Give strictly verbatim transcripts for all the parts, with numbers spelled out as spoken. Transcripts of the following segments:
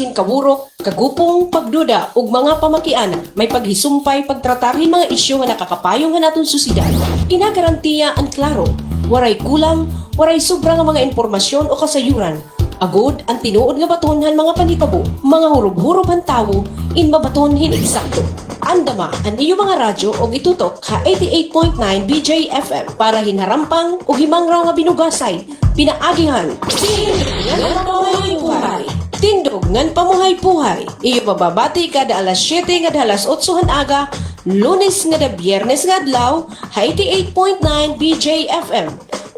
hin kaburok, kagupong, pagduda, ug mga pamakiana may paghisumpay pagtratar hin mga isyu nga nakakapayong han aton sosyedad. Ginagarantiya an klaro, waray kulang, waray sobra nga mga impormasyon o kasayuran. Agod an tinuod nga baton han mga panhitabo, mga hurob-hurob han tawo in mabaton hin eksakto. Andama an iyo mga radyo ug itutok ha eighty-eight point nine B J F M para hin harampang ug himangraw nga binugasay, pinaagi han Tindog ngan Pamuhay-Buhay. Tindog ngan Pamuhay-Buhay. Iyo mababati kada alas siyete ngada alas otso han aga, Lunes ngada Biyernes nga adlaw, ha eighty-eight point nine B J F M.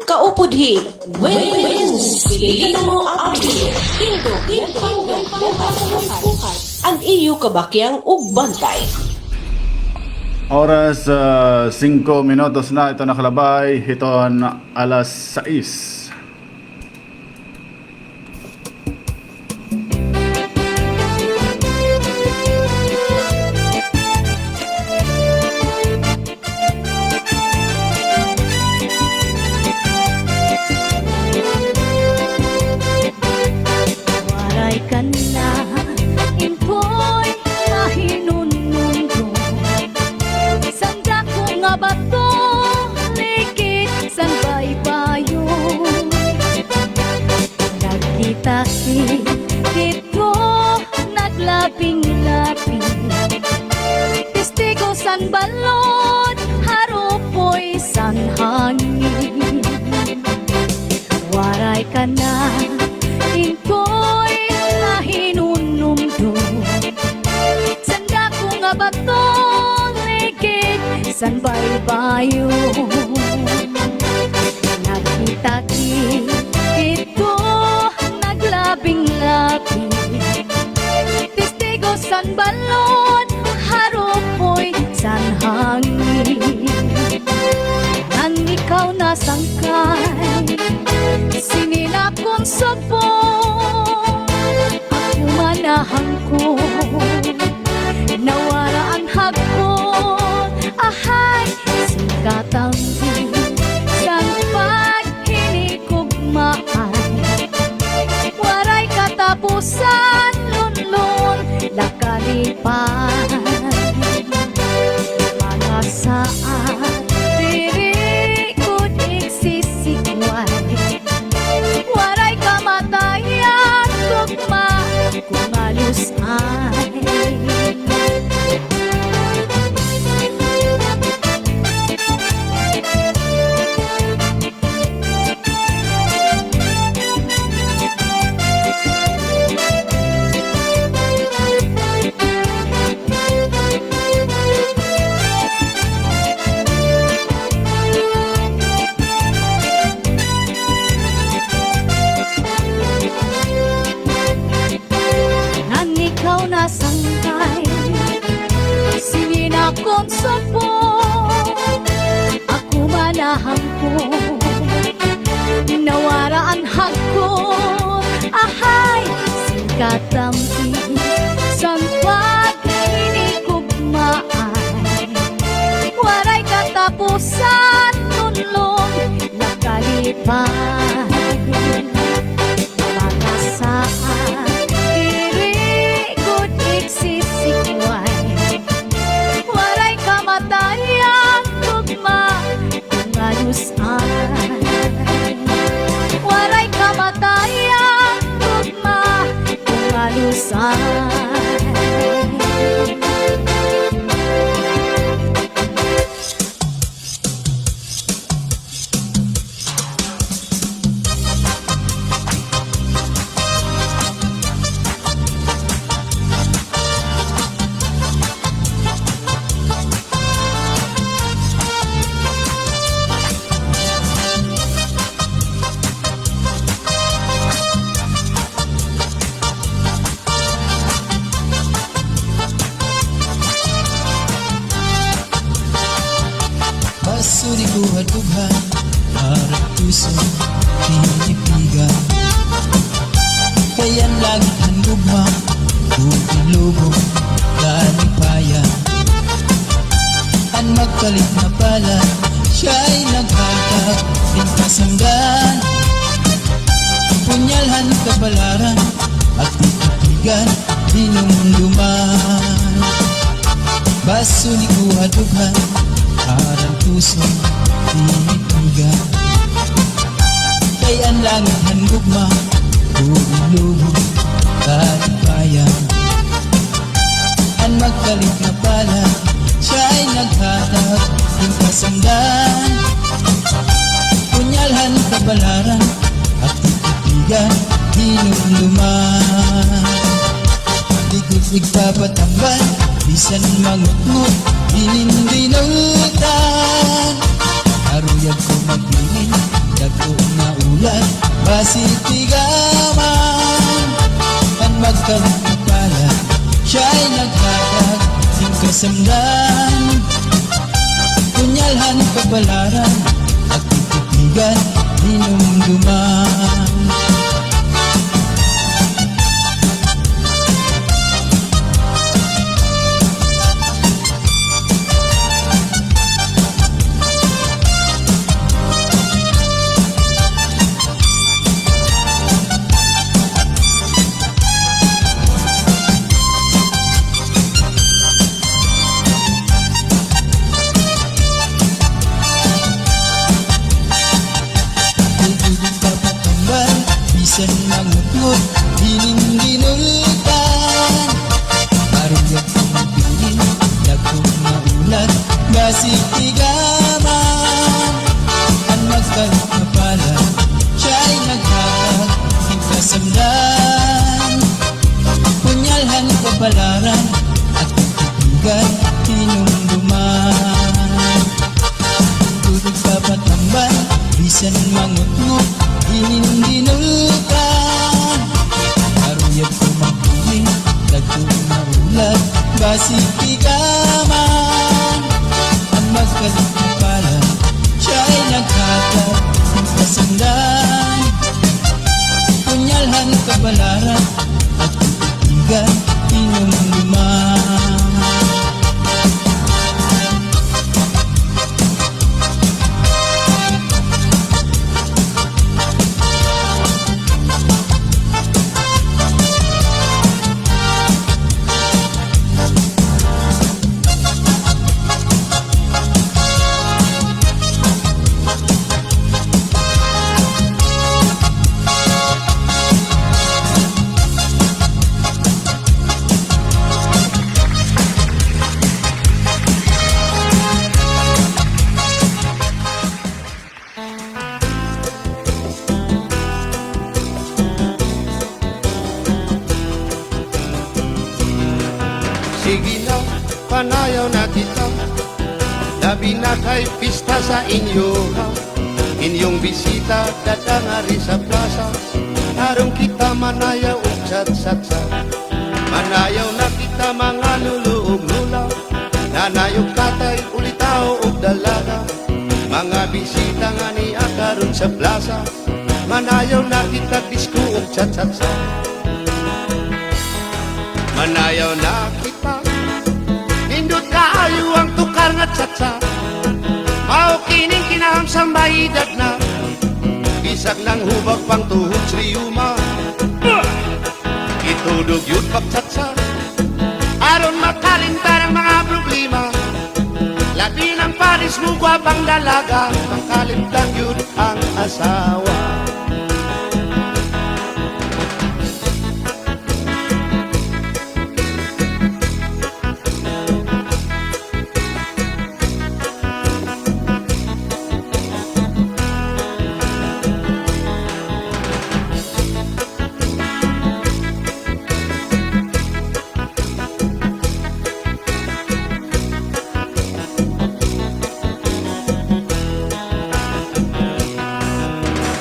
Kaupod hi Win Win Spirito Abdi. Tindog ngan Pamuhay-Buhay. An iyo kabakyang ug bantay. Oras, ah, singko minutos na ito nakalabay hiton alas sais. Waray ka na, intoy mahinunumdom. San dako nga bato, ligid san baybayon. Nagkita-kit didto, naglabing-labing. Testigo san balod, harupoy san hangin. Waray ka na, intoy mahinunumdom. San dako nga bato, ligid san baybayon. Nagkita-kit didto, naglabing-labing. Testigo san balod, harupoy san hangin. Ngan ikaw nasangkay, sini na kon subong. Ako man nahangkot, nawara an hagkot. Ahay, sin katampi san paghinigugmaay. Waray katapusan, lunlon, nakalipay. Mga saad, diri gud igsisikway. Waray kamatayan, gugma, kumalos-ay. Ngan ikaw nasangkay, sini na kon subong. Ako man nahangkot, nawara an hagkot. Ahay, sin katampi san paghinigugmaay. Waray katapusan, lunlon, nakalipay. Mga saad, diri gud igsisikway. Waray kamatayan, gugma, kumalos-ay. Waray kamatayan, gugma, kumalos-ay. Basuri ko ha dughan, aragtuson, tinipigan. Kay an langit han gugma, ug an lubong, kalipayan. An magpalit na palad, siya'y naghatag hin kasanggan. Punyal han kapalaran, at ikapit Gan, hinumduman. Baso ni kuha dughan, aram tuson, tinipigan. Kay an langit han gugma, lubong-lubong, kalipayan. An magkalit nga palad, siya'y naghatag hin kasamdan. Punyal han kabalaran, ak titigan, hinumduman. Di ko igpapatambal, bisan mangutngot, inin dinultan. Aruyag ko magbilin, dako nga ulat, basi tigaman. An magkalit nga palad, siya'y naghatag hin kasamdan. Punyal han kabalaran, ak titigan, hinumduman. Bisan mangutngot, inin dinultan. Aruyag ko magbilin, dako nga ulat, basi tigaman. An magkalit nga palad, siya'y naghatag hin kasamdan. Punyal han kabalaran, ak titigan, hinumduman. Di ko igpapatambal, bisan mangutngot, inin dinultan. Aruyag ko magbilin, dako nga ulat, basi tigaman. An magkalit nga palad, siya'y naghatag hin kasamdan. Punyal han kabalaran, ak titigan, hinumduman. Sige na, manayaw na kita, labi na kay pista sa inyo, ha? Inyong bisita, dada ngari sa plasa, aron kita manayaw og chat-chat-chat. Manayaw na kita, mga lolo ug lola, nanay ug tatay, ulitawo ug dalaga, mga bisita nga ania karon sa plasa. Manayaw na kita, disko ug chat-chat-chat. Manayaw na kita, nindot kaayo ang tukar nga cha-cha. Mao kining kinahanglan sa may edad na. Bisag nanghubag pa ang tuhod sa riyuma, itudo gyud pag-cha-cha aron makalimtan ang mga problema. Labi na ang pares mo, gwapang dalaga, makalimtan gyud ang asawa.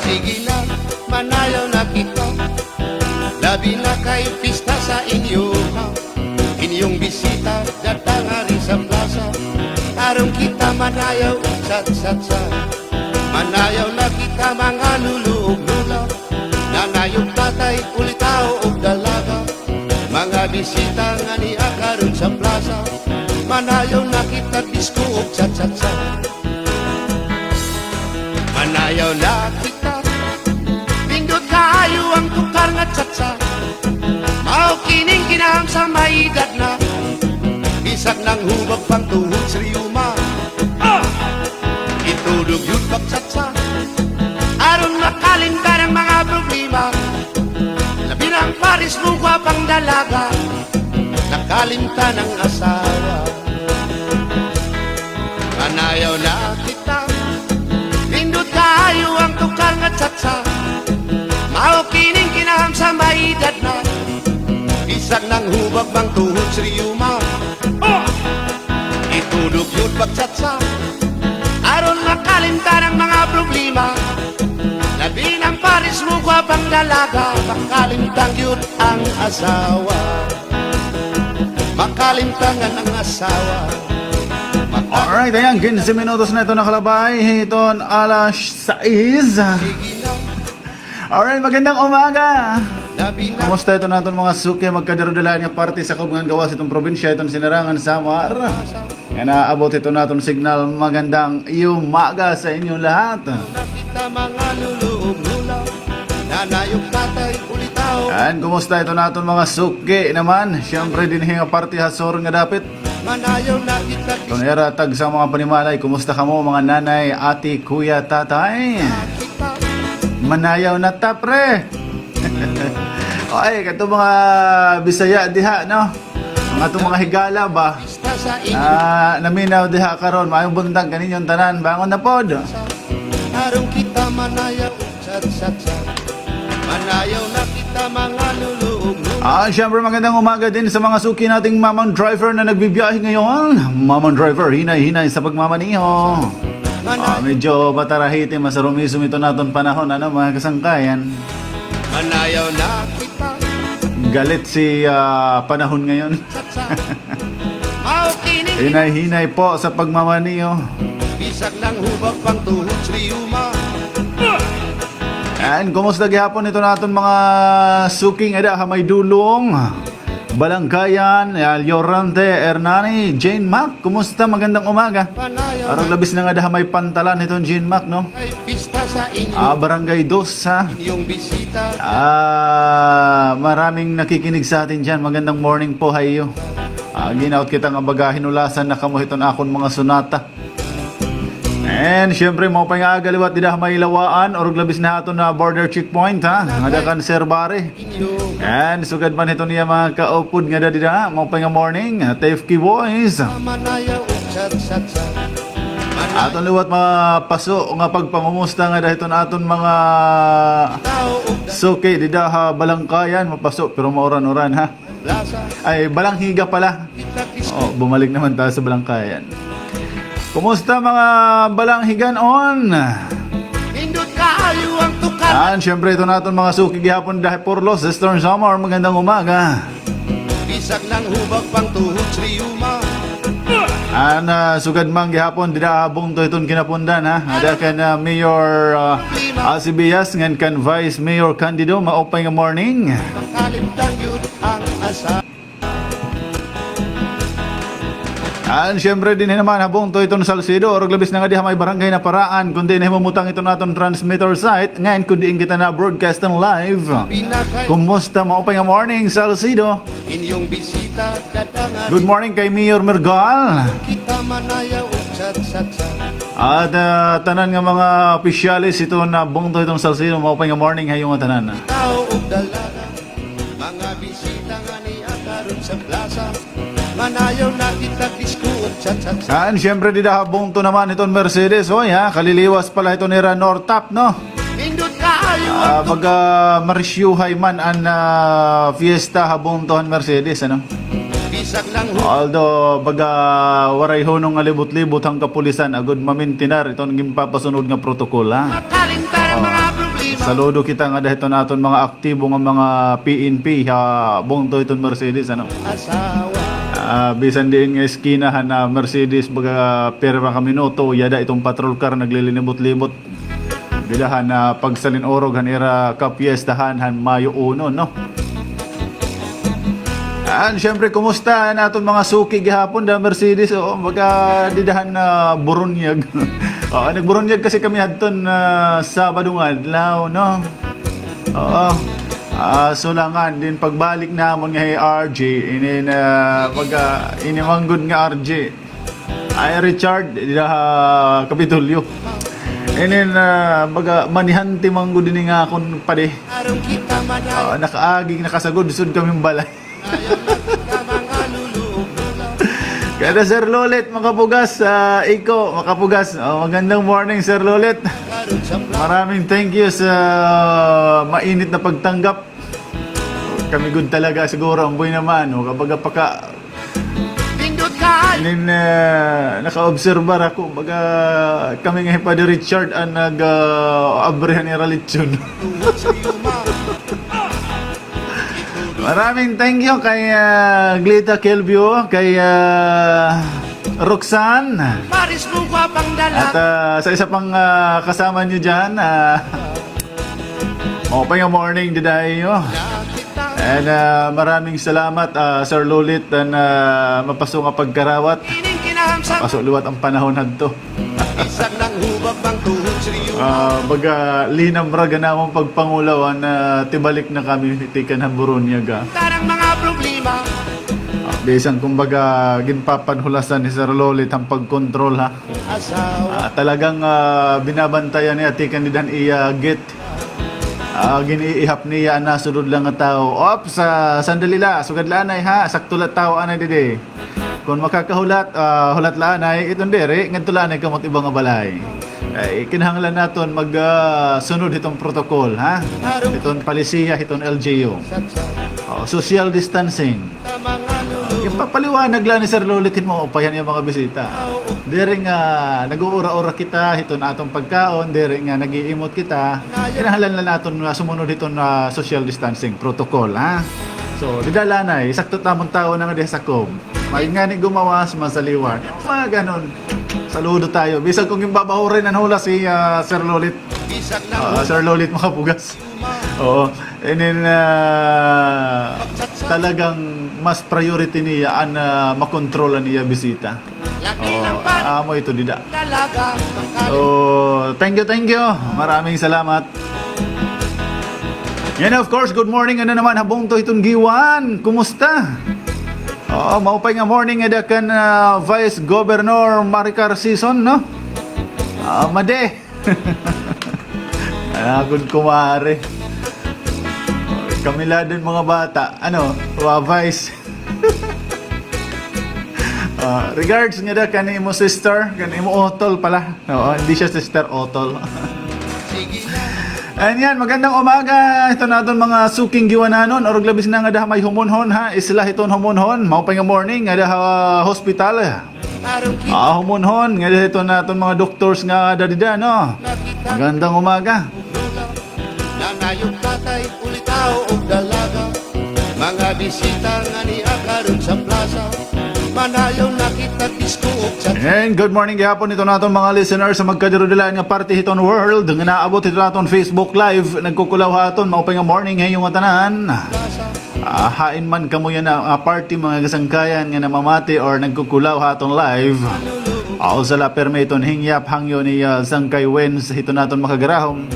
Sige na, manayaw na kita, labi na kay pista sa inyo, ha? Inyong bisita, dada ngari sa plasa, aron kita manayaw, chat-chat-chat. Manayaw na kita, mga lolo ug lola, nanay ug tatay, ulitawo ug dalaga, mga bisita nga ania karon sa plasa. Manayaw na kita, disko ug chat-chat-chat. Manayaw na kita, nindot kaayo ang tukar nga cha-cha. Mao Kining kinaham sa may edad na, bisag nanghubag pang tuhod sa riyuma. Ah! Itudog yun pagtsatsa, aron makalimtan ang mga problema. Labi na ang pares mo, gwapang dalaga, nakalimtan ang asawa. Manayaw na kita, nindot kaayo ang tukar nga tsatsa. Mao kining kinaham sa may edad na, bisag nanghubag pang tuhod sa riyuma. Oh! Itudog yun pagtsatsa, aron makalimtan ang mga problema. Labi na ang pares mo, gwapang dalaga, makalimtan yun ang asawa. Makalimtan an asawa. Alright, ayan, kinse minutos na ito nakalabay. Hiton alas sais. Alright, magandang umaga. Kumusta ito naton mga suki, magkadaro-dalahan nga parte sa kubngan gawas iton probinsya, iton Sinarangan, Samar, nga naabot ito naton signal? Magandang umaga sa inyo lahat. And kumusta ito naton mga suki naman? Siyempre, dinhi nga parte ha sur nga dapit. Kon ira tagsa mga panimalay, kumusta kamo, mga nanay, ate, kuya, tatay? Manayaw na ta, pre. Ay, kato mga Bisaya diha, no? Mga to mga higala ba? Ah, naminaw diha karon. Maayong buntag kaninyong tanan. Bangon na pod. Aron kita manayaw, sat, sat, sat. Manayaw na kita, mga luluog, luluog. Ah, siyempre, magandang umaga din sa mga suki nating mamang driver na nagbibiyahe ngayon. Mamang driver, hinay-hinay sa pagmamaniho. Ah, medyo matarahiti, masarumisom ito naton panahon, ano, mga kasangkayan. Manayaw na kita. Galit si, ah, panahon ngayon. Hinay-hinay po sa pagmamaniho. Bisag nanghubag pang tuhod sa riyuma. And kumusta gihapon ito naton mga suki nga da ha may dulong? Balangkayan, ah, Llorente, Hernani, Jane Mac, kumusta? Magandang umaga. Arog labis na nga da ha may pantalan iton Jane Mac, no? Ah, Barangay Dos, ha? Ah, maraming nakikinig sa atin dyan. Magandang morning po ha iyo. Ah, ginaot kita nga baga hinulasan na kamo hiton akon mga sonata. And syempre, maupay nga aga liwat dida ha may Lawaan, orog labis na ha aton na border checkpoint, ha? Nga da kan Sir Barry. And sugad man hiton iya mga kaupod nga da dida, maupay nga morning, T F K Boys. Aton liwat mapaso nga pagpangumusta nga da hiton aton mga suki dida ha Balangkayan, mapaso pero mauran-uran, ha? Ay, Balanghiga pala. Oh, bumalik naman tayo sa Balangkayan. Kumusta mga Balanghigan-on? Nindot kaayo ang tukar. And syempre, ito naton mga suki gihapon dida ha Purlos, Eastern Samar, magandang umaga. Bisag nanghubag pang tuhod sa riyuma. And, ah, sugad man gihapon dida ha bungto hiton Kinapundan, ha. Ada kan, ah, Mayor, ah, Alcibias ngan kan Vice Mayor Candido, maupay nga morning. Makalimtan yun ang asa. And syempre dinhi naman ha bungto hiton Salcedo, orog labis na nga dida ha may Barangay Naparaan, kundi nahimumutang iton aton transmitter site. Ngayon, kun diin kita na-broadcast live. Kumusta? Maupay nga morning, Salcedo. Inyong bisita, dadangan. Good morning kay Mayor Mergal. Kita manayaw, sat, sat, sat. At, ah, tanan nga mga opisyalis hiton bungto hiton Salcedo, maupay nga morning ha iyo nga tanan. Tao ug dalaga. Mga bisita nga nia karon sa plaza, manayaw na kita disko ug chat-chat-chat. And syempre, dida ha bungto naman hiton Mercedes, oy, ha, kaliliwas pala hiton ira Nortap, no? Nindot kaayo. Ah, baga marisyuhay man an, ah, fiesta ha bungto han Mercedes, ano? Bisag lang hu- Although, baga waray hunong nga libot-libot han kapulisan, agod mamintinar iton ginpapasunod nga protokol, ha? Makalimtan ang mga problema. Saludo kita nga dida hiton aton mga aktibo nga mga P N P ha bungto hiton Mercedes, ano? Asawa. Ah, bisan diin nga eskina han, ah, Mercedes, baga pira ka minuto, yada iton patrol car naglilinibot-libot. Dida han, ah, pagsalin-urog han ira kapiestahan han Mayo uno, no? And syempre, kumusta an aton mga suki gihapon dida ha Mercedes? Oo, baga dida han, ah, burunyag. Oo, nagburunyag kasi kami hadton, ah, Sabado nga adlaw, no? Oo. Ah, Sulangan, din pagbalik namon nga hi R J, inin, ah, pag, ah, inimanggod nga R J. Ay, Richard, dida ha Kapitolyo. Inin, ah, baga, manihante manggod ini nga akon padi. Ah, nakaagig, nakasagudsod kami balay. Kada Sir Lolit, makapugas, ah, Iko, makapugas. Oh, magandang morning, Sir Lolit. Maraming thank you sa mainit na pagtanggap. Kami gud talaga siguro, amboy naman, oh, kapag paka-, inin, ah, nakaobserbar ako, baga kami nga hi Padre Richard an nag, ah, abrihan ira lechon. Maraming thank you kay, ah, Glita Kelvio, kay, ah, Roxanne. At, ah, sa isa pang, ah, kasama niyo dyan, ah, maupay nga morning dida ha iyo. And, ah, maraming salamat, ah, Sir Lolit, and, ah, mapaso nga pagkarawat. Mapaso liwat an panahon hadto. Ah, baga, linamra gud namon pagpangulawan na tibalik na kami tikang ha Boronag. Ah, bisan kumbaga, ginpapanhulasan ni Sir Lolit an pagkontrol, ha. Ah, talagang, ah, binabantayan niya tikang dida han iya gate. Ah, gin-iihap niya an nasunod la nga tawo. Ops, ah, sandali la, sugad la anay, ha. Sakto la tawo anay didi. Kon makakahulat, ah, hulat la anay, iton diri, ngadto la anay kamo ha iba nga balay. Ay, kinahanglan naton mag, ah, sunod hiton protocol, ha? Hiton palisiya, hiton L G U. Oh, social distancing. Ginpapaliwanag la ni Sir Lolit hin maupay an iya mga bisita. Diri nga nag-uura-ura kita hiton aton pagkaon, diri nga nag-iimot kita. Kinahanglan la naton nga sumunod hiton, ah, social distancing protocol, ha? So, dida la anay, sakto tamon tawo na nga diha sakob. May ngani gumawas, masaliwar. Mga ganon. Saludo tayo. Bisan kon ginbabahuray na an hulas hi, ah, Sir Lolit. Ah, Sir Lolit makapugas. Oo. And then, ah, talagang mas priority niya an, ah, makontrol an iya bisita. Oo, amo ito dida. So, thank you, thank you. Maraming salamat. Yan, of course, good morning. Ano naman, ha bungto hiton Guiuan? Kumusta? Oo, maupay nga morning ngada kan, ah, Vice Governor Maricar Sison, no? Ah, madi. An akon kumare. Kami la din mga bata. Ano, wa, Vice? Ah, regards ngada kan imo sister, kan imo utol pala. Oo, hindi siya sister, utol. And yan, magandang umaga. Ito na aton mga suking Guiuananon, orog labis na ngada ha may Homonhon, ha. Isla hiton Homonhon. Maupay nga morning ngada ha hospital. Ah, Homonhon, ngada hiton aton mga doctors nga ada dida, no? Magandang umaga. Nanay ug tatay, ulitaw ug dalaga, mga bisita nga nia karon sa plaza, manayon na kita disko ug sa. And good morning gihapon hiton aton mga listeners sa magkadirudilain nga parte hiton world nga naabot hiton aton Facebook Live. Nagkukulaw ha aton, maupay nga morning ha iyo ngatanan. Ah, hain man kamo yana, ah, party, mga kasangkayan nga namamati or nagkukulaw ha aton live. Ah, usa la pirmi iton hingyap hangyo ni, ah, Sangkay Wins hiton aton makagarahom.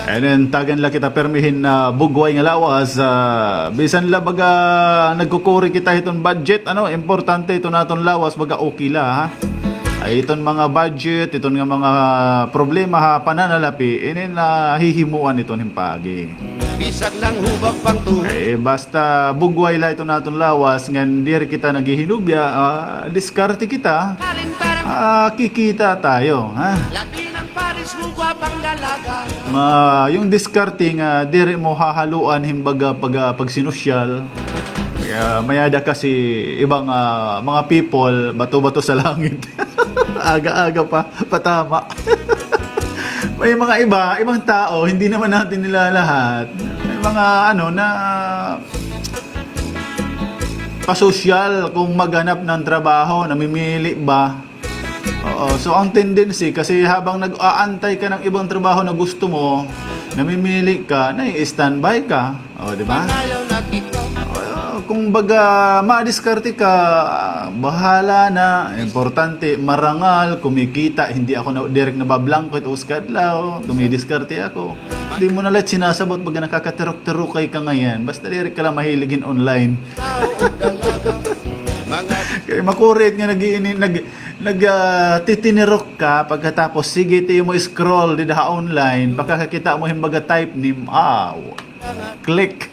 And then, tagan la kita pirmi hin, ah, bugway nga lawas, ah, bisan la baga nagkukuri kita hiton budget, ano, importante iton aton lawas, baga okay la, ha? Ay, iton mga budget, iton nga mga problema ha pananalapi, ini nahihimuan iton hin paagi. Bisag nahubag pa an tuhod. Eh, basta bugway la iton aton lawas, ngan diri kita naghihinubya, ah, diskarte kita. Ah, kikita tayo, ha? Labi na an pares mo, gwapang dalaga. Ma, yung diskarte nga diri mo hahaluan hin baga pag, ah, pagsinosyal. Kaya may-ada kasi ibang, ah, mga people, bato-bato sa langit. Aga-aga pa, patama. May mga iba, ibang tao, hindi naman natin nilalahat. May mga ano na pasosyal kung maghanap ng trabaho, namimili ba? Oo, so ang tendency, kasi habang nag-aantay ka ng ibang trabaho na gusto mo, namimili ka, nai-standby ka. O, di ba? O, Kung baga madiskarte ka, bahala na. Importante, marangal, kumikita, hindi ako na, direk nabablangko it usa ka adlaw, dumidiskarte ako. Di mo na lahat sinasabot baga nakakatirok-tirokay ka ngayan. Basta direk ka lang mahilig hin online. Kay makurit nga nag-iini-, nag-, nag-, ah, titinirok ka, pagkatapos, sige, tiyo mo scroll, dida ha online, pagkakakita mo hin baga type name, aw, click.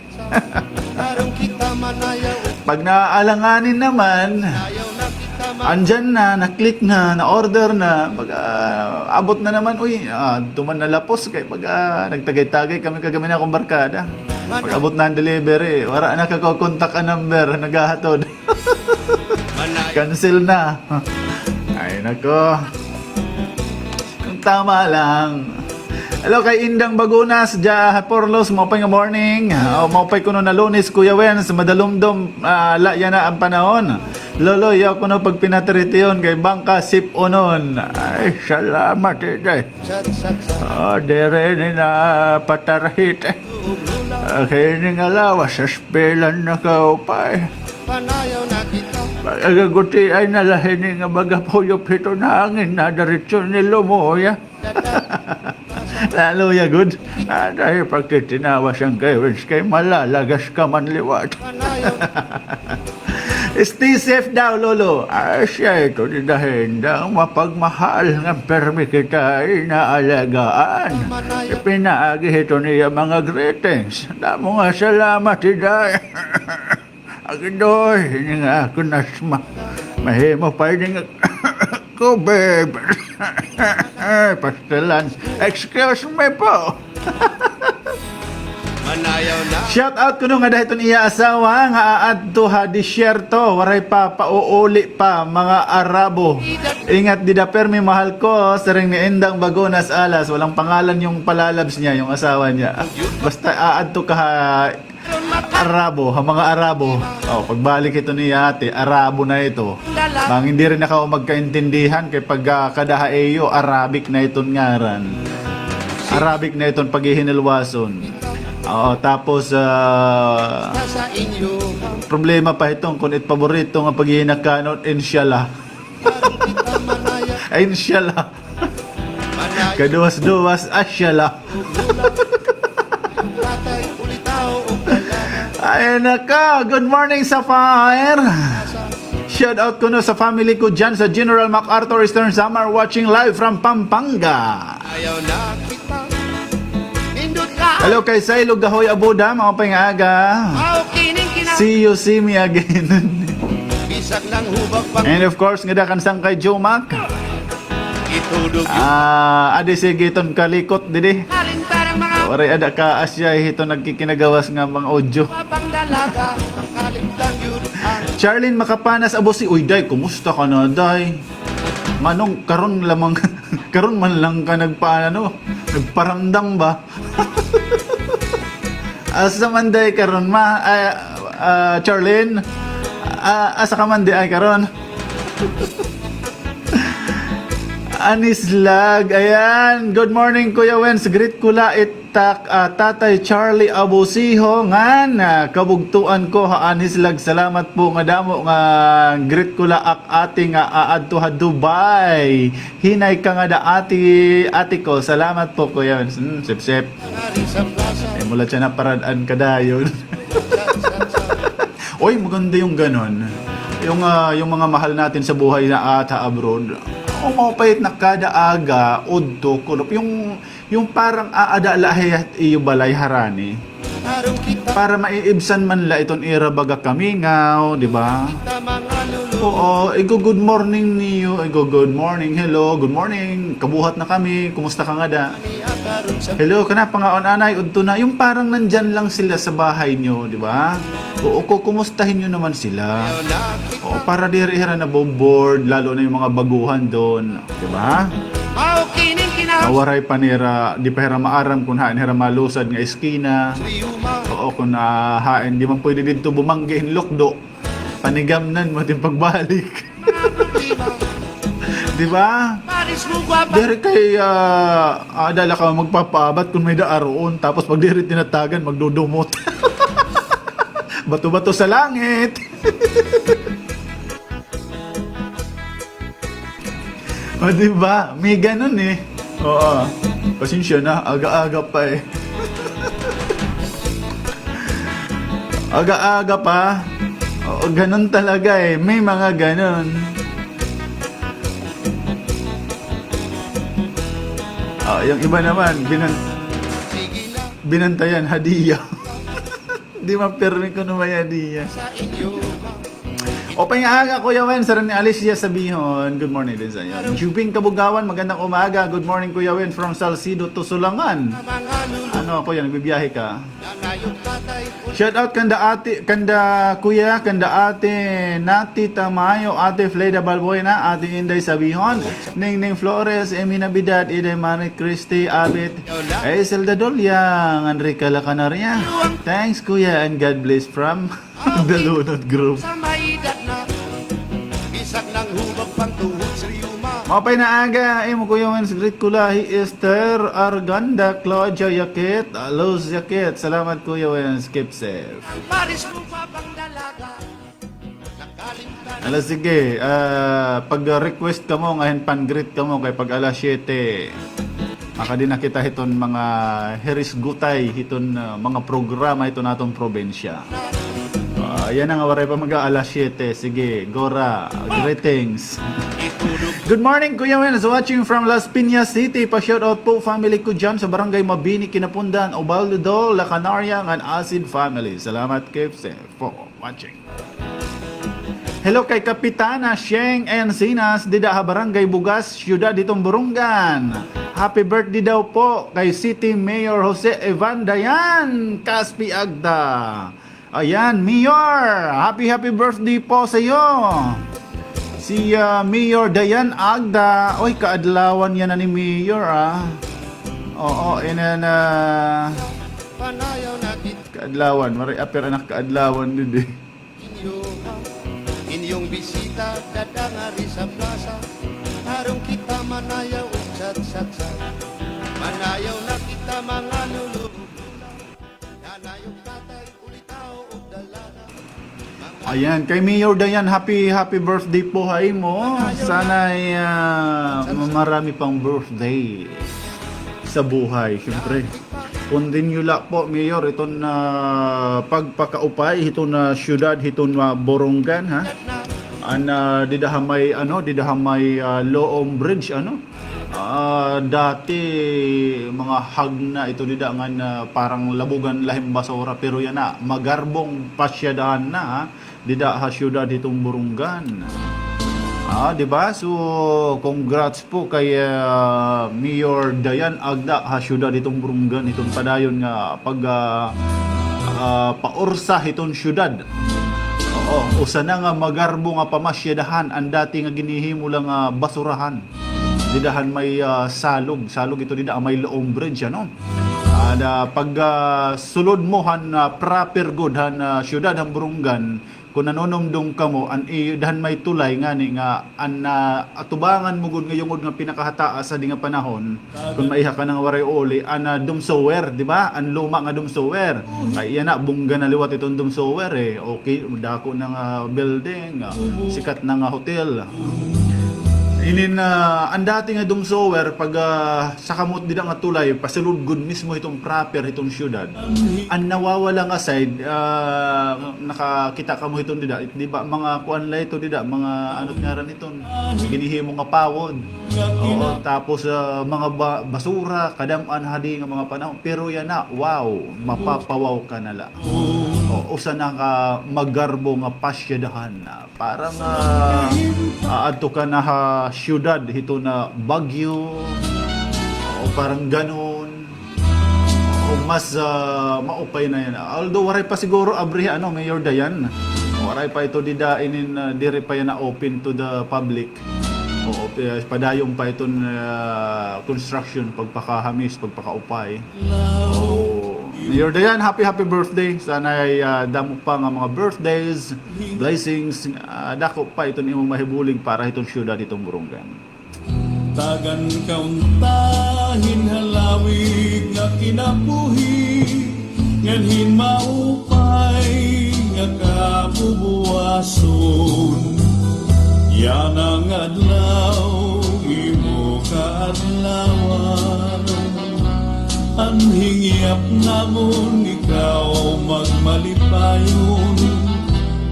Pag naaalanganin naman, andyan na, na-click na, na-order na, pag, ah, abot na naman, uy, ah, tuman na lapos, kay pag, ah, nagtagay-tagay kami kagami na akong barkada. Pag abot na an delivery, wara na kakokontak an number, naghahatod. Cancel na. Ay, nako. Tama lang. Hello kay Indang Bagunas, dya ha Porlos, maupay nga morning. O, maupay kuno na Lunes, Kuya Wens, madalumdom, ah, la yana an panahon. Lolo, yaw kuno pagpinatritiyon kay bangka sip-unon. Ay, salamat, Inday. O, diri ni na patarhit. Kay ini nga lawas, sa pilan na kaupay. Pag-agagutiay na la hini nga baga puyop hiton hangin na diretso ni lumuya. Laluya gud. Aday, pagtitinawas an kay Wens kay malalagas ka man liwat. Stay safe daw, Lolo. Asya ito ni Dahinda, mapagmahal nga permi kita inaalagaan. Ipinaagi hito niya mga greetings. Damo nga salamat, Inday. Agidoy, ini nga akon asma. Mahimo pa ini nga ko, babe. Ay, pastilan. Excuse me po. Shout out kuno ngada hiton iya asawa nga aadto ha disyerto, waray pa, pauuli pa, mga Arabo. Ingat dida permi, mahal ko, siring ni Indang Bagunas Alas. Walang pangalan yung palalabs niya, yung asawa niya. Basta aadto ka ha Arabo, ha mga Arabo. O, pagbalik ito ni ate, Arabo na ito. Bangin diri na kamo magkaintindihan kay pag, ah, kada ha iyo, Arabic na iton ngaran. Arabic na iton paghihinilwason. Oo, tapos, ah, problema pa hiton kun it paborito nga paghihinakanon, inshallah. Ay, inshallah. Kaduwas-duwas, asya la. Ay, nako. Good morning, Sapphire. Shout out kuno sa family ko dyan sa General MacArthur, Eastern Samar, watching live from Pampanga. Hello kay Sailog Gahoy Abuda, maupay nga aga. See you, see me again. And of course, ngada kan Sangkay Jumac. Ah, adi sige iton kalikot didi. Waray ada ka asya hiton nagkikinagawas nga mga audio. Charlene Makapanas Abusi, uy, day, kumusta ka na, day? Nganong karon lamang, karon man lang ka nagpaano, nagparamdam ba? Asa man day karon, ma, ah, ah, Charlene? Ah, asa ka man diay karon? Anislag, ayan. Good morning, Kuya Wens. Greet ko la it tak, ah, Tatay Charlie Abusiho ngan, ah, kabugtoan ko ha Anislag. Salamat po nga damo nga greet ko la ak ate nga aadto ha Dubai. Hinay ka ngada ate, ate ko. Salamat po, Kuya Wens. Hmm, sip-sip. Ay, mula siya naparad-an ka dayon. Oy, maganda yung ganon. Yung, ah, yung mga mahal natin sa buhay na ata abroad. O, maupay it na kada aga, udto, kulop. Yung, yung parang aada la ha iyo balay harani. Para maiibsan man la iton ira baga kamingaw, di ba? Oo, igo-good morning niyo, igo-good morning, hello, good morning, kabuhat na kami, kumusta ka ngada? Hello, kana pangaon anay, udto na. Yung parang nandyan lang sila sa bahay nyo, di ba? Oo, kukumustahin nyo naman sila. Oo, para diri hira nabobored, lalo na yung mga baguhan doon, di ba? Mawaray pa nira, di pa hira maaram kung hain hira malusad nga eskina. Oo, kung, ah, hain, di man pwede didto bumanggi hin lukdo. Panigamnan mo it im pagbalik. Di ba? Diri kay, ah, ah, dala ka magpapaabat kung may-ada aroon, tapos pag diri tinatagan, magdudumot. Bato-bato sa langit. O, di ba? May ganun eh. Oo. Pasensya na, aga-aga pa eh. Aga-aga pa. Oo, ganun talaga eh. May mga ganun. Ah, yung iba naman, binan-, binantayan, hadiya. Di mapirmi kuno may hadiya. Upay nga aga, Kuya Wen, sa ni Alicia Sabihon. Good morning din sa iyo. Jubing Kabugawan, magandang umaga. Good morning, Kuya Wen, from Salcedo to Sulangan. Ano, Kuya, nagbibiyahe ka? Shout out kanda ate, kanda kuya, kanda ate Nati Tamayo, ate Fleda Balbuena, ate Inday Sabihon, Ningning Flores, Emi Navidad, Iday Marie Christy Abit, Hazel Dadolia, Enrica La Canaria. Thanks, kuya, and God bless from The Lunod Group. Maupay nga aga, imo Kuya Wens, greet ko la hi Esther Arganda, Claudia Yakit, Luz Yakit. Salamat, Kuya Wens. Keep safe. Ala, sige, ah, pag-request kamo, nga hin pan-greet kamo, kay pag alas siyete, makadi na kita hiton mga hirisgutay, hiton, ah, mga programa hiton aton probinsya. Ah, yana nga waray pa mag-aalas siyete. Sige, Gora, greetings. Good morning, Kuya Wens. Watching from Las Piñas City. Pa-shoutout po family ko dyan sa Barangay Mabini, Kinapundan, Ubaldo, La Canaria, ngan Acid family. Salamat, keep safe po. Watching. Hello kay Kapitana Sheng Encinas, dida ha Barangay Bugas, Siyudad hiton Borongan. Happy birthday daw po kay City Mayor Jose Evan Dayan Caspi Agda. Ayan, Mayor, happy, happy birthday po sa iyo. Si, ah, Mayor Dayan Agda. Oy, kaadlawan yana ni Mayor, ah. Oo, inin, ah, kaadlawan, waray apir anak kaadlawan didi. Inyo, inyong bisita, dada ngari sa plaza, tarong kita manayaw ug chat-chat-chat. Manayaw na kita, mga lulubog-lula. Nanay ug tatay, ulitaw ug dalaga. Ayan, kay Mayor Dayan, happy, happy birthday po ha imo. Sana'y, ah, marami pang birthday sa buhay, siyempre. Continue la po, Mayor, iton, ah, pagpakaupay hiton, ah, siyudad hiton, ah, Borongan, ha? An, ah, dida ha may, ano, dida ha may, ah, Loom Bridge, ano? Ah, dati, mga hagna ito dida ngan, ah, parang labugan la hin basura, pero yana, magarbong pasyadahan na, ha? Dida ha siyudad hiton Borongan. Ah, di ba? So, congrats po kay, ah, Mayor Dayan Agda ha siyudad hiton Borongan, hiton padayon nga pag, ah, ah, paursa hiton siyudad. Oo, usa na nga magarbo nga pamasyadahan an dati nga ginhihimo la nga basurahan. Dida han may, ah, salog, salog ito dida, may Loom Bridge, ano? Ah, da, pag, ah, sulod mo han, ah, proper gud han, ah, siyudad han Borongan, kon nanunumdom kamo, an i-, dahan may tulay ngani nga an, ah, atubangan mo gud nga yungod nga pinakahataas hadi nga panahon, kon maiha ka na nga waray uli, an, ah, dumb sewer, di ba? An luma nga dumb sewer. Kay iya na, bongga na liwat iton dumb sewer, eh. Okay, dako na nga building, ah, sikat na nga hotel. Inin, ah, an dati nga dumb sewer, pag, ah, Sa kamot dida nga tulay, pasulod gud mismo hiton proper hiton siyudad. An nawawala nga side, ah, nakakita kamo hiton dida, di ba, mga kuan la ito dida, mga ano ngaran hiton, ginhihimo nga pawod. Oo, tapos, ah, mga ba-, basura, kadam-an hadi nga mga panahon. Pero yana, wow, mapapawaw ka na la. O, usa na ka magarbo nga pasyadahan na. Parang, ah, aadto ka na ha siyudad hiton Baguio. O, parang ganon. O, mas, ah, maupay na yana. Although, waray pa siguro abri, ano, Mayor Dayan. Waray pa ito dida inin, ah, diri pa yana open to the public. Oo, pi-, padayon pa iton, ah, construction, pagpakahamis, pagpakaupay. Oo. Mayor Dayan, happy, happy birthday. Sana'y, ah, damo pa nga mga birthdays, blessings, ah, dako pa iton imong mahibulig para hiton siyudad hiton Borongan. Tagan ka unta hin halawig nga kinabuhi, ngan hin maupay nga Kabubuwason, yana nga adlaw, imo kaadlawan. An hingyap namon ikaw magmalipayon,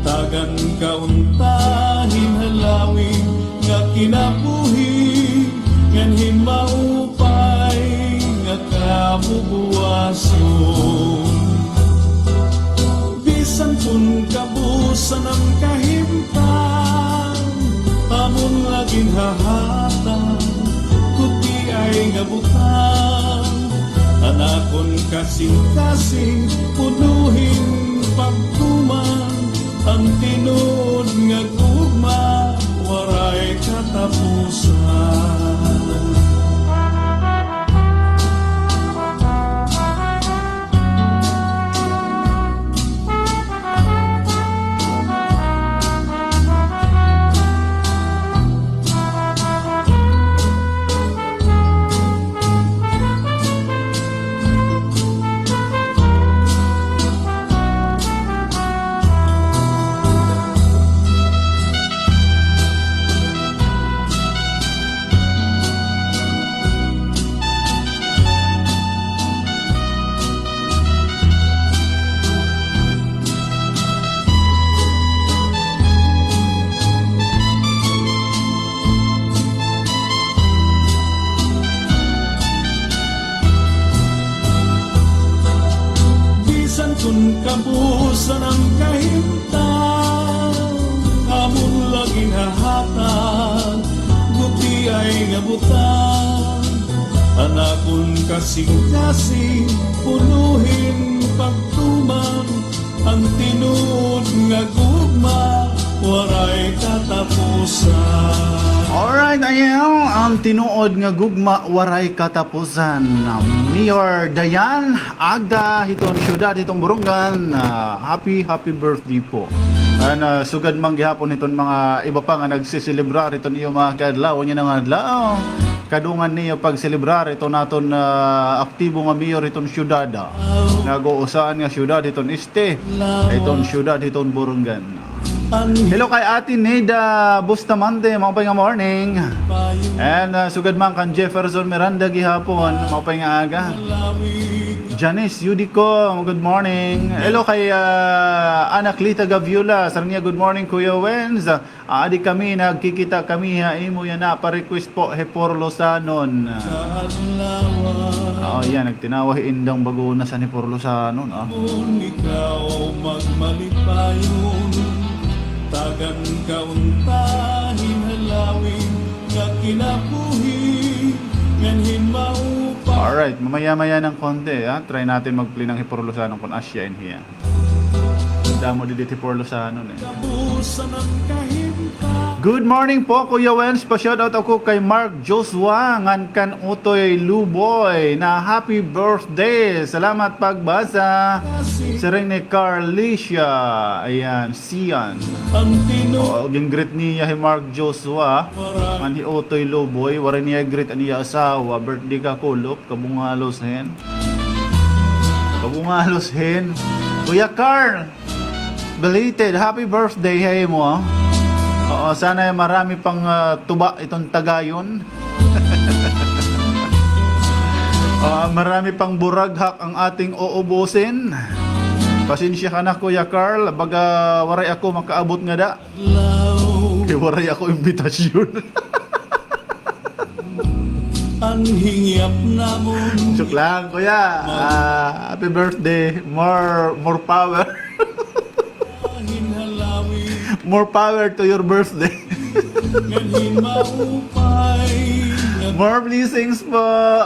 tagan ka unta hin halawig nga kinabuhi, ngan hin maupay nga kabubuwason. Bisan kon kabusan an kahimtang, amon la ginhahatag, gutiay nga butang, an akon kasingkasing, puno hin pagtuman, an tinuod nga gugma, waray katapusan. Bisan kon kabusan an kahimtang, amon la ginhahatag, gutiay nga butang, an akon kasingkasing, puno hin pagtuman, an tinuod nga gugma, waray katapusan. Alright, ayan, an tinuod nga gugma, waray katapusan. Mayor Dayan Agda, hiton syudad, hiton Borongan, ah, happy, happy birthday po. An, ah, sugad man gihapon hiton mga iba pa nga nagsiselebrar hiton iyo mga kaadlaw, niyan nga adlaw. Kadungan niyo pagselebrar iton aton, ah, aktibo nga mayor hiton syudad, ah. Nag-uusahan nga syudad hiton Este, hiton syudad hiton Borongan. Hello kay Ate Neda Bustamante, maupay nga morning. And, ah, sugad man kan Jefferson Miranda gihapon, maupay nga aga. Janice Yudico, good morning. Hello kay, ah, Anaclita Gaviola, sarang niya, good morning, Kuya Wenz. Aadi kami, nagkikita kami ha imo yana, pa-request po, Hipor Losanon. Oh, yan, nagtinawa hi Indang Bagunas han Hipor Losanon, ah. Alright, mamaya-maya ng konti, ha? Try natin mag-play ng Hipor Losanon kung asya in hiya. Damo didi Hipor Losanon, eh. Good morning po, Kuya Wens. Pa-shoutout ako kay Mark Joshua ngan kan Utoy Luboy na happy birthday. Salamat pagbasa. Siring ni Carlicia. Ayan, Sian. Oo, gin-greet niya hi Mark Joshua. Ngan hi Utoy Luboy, waray niya greet an iya asawa. Birthday ka, kulop. Kabungalos hin. Kabungalos hin. Kuya Carl, belated happy birthday ha imo, ah. Oo, sana ay marami pang, ah, tuba iton tagayon. Ah, marami pang buraghak ang ating uubusin. Pasensya ka na, Kuya Carl, baga waray ako makaabot ngada. Kay waray ako imbitasyon. An hingyap namon. Joke lang, kuya. Ah, happy birthday. More, more power. More power to your birthday. More blessings po.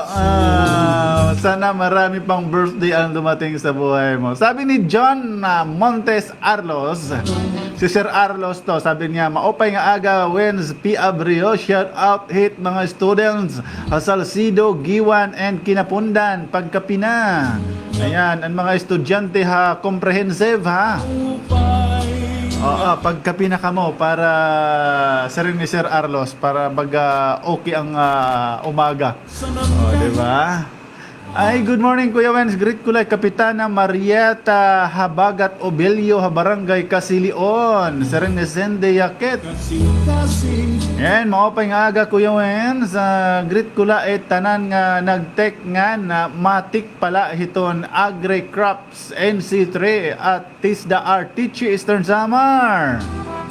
Ah, sana marami pang birthday ang dumating sa buhay mo. Sabi ni John, ah, Montes Arlos, si Sir Arlos to, sabi niya, "Maupay nga aga, Wens P. Abrio, shout out hit mga students ha Salcedo, Guiuan, and Quinapondan. Pagkapi na." Ayan, an mga estudyante ha Comprehensive, ha? Oo, pagkapi na kamo para siring ni Sir Arlos, para baga okay ang, ah, umaga. O, di ba? Ay, good morning, Kuya Wens. Greet ko la hi Kapitana Marieta Habagat Obelio ha Barangay Kasilion. Siring ni Cindy Yakit. Yan, maupay nga aga, Kuya Wens. Ah, greet ko la it tanan nga nag-text ngan matik pala hiton Agri Crops N C three at TISDA R T H Eastern Samar.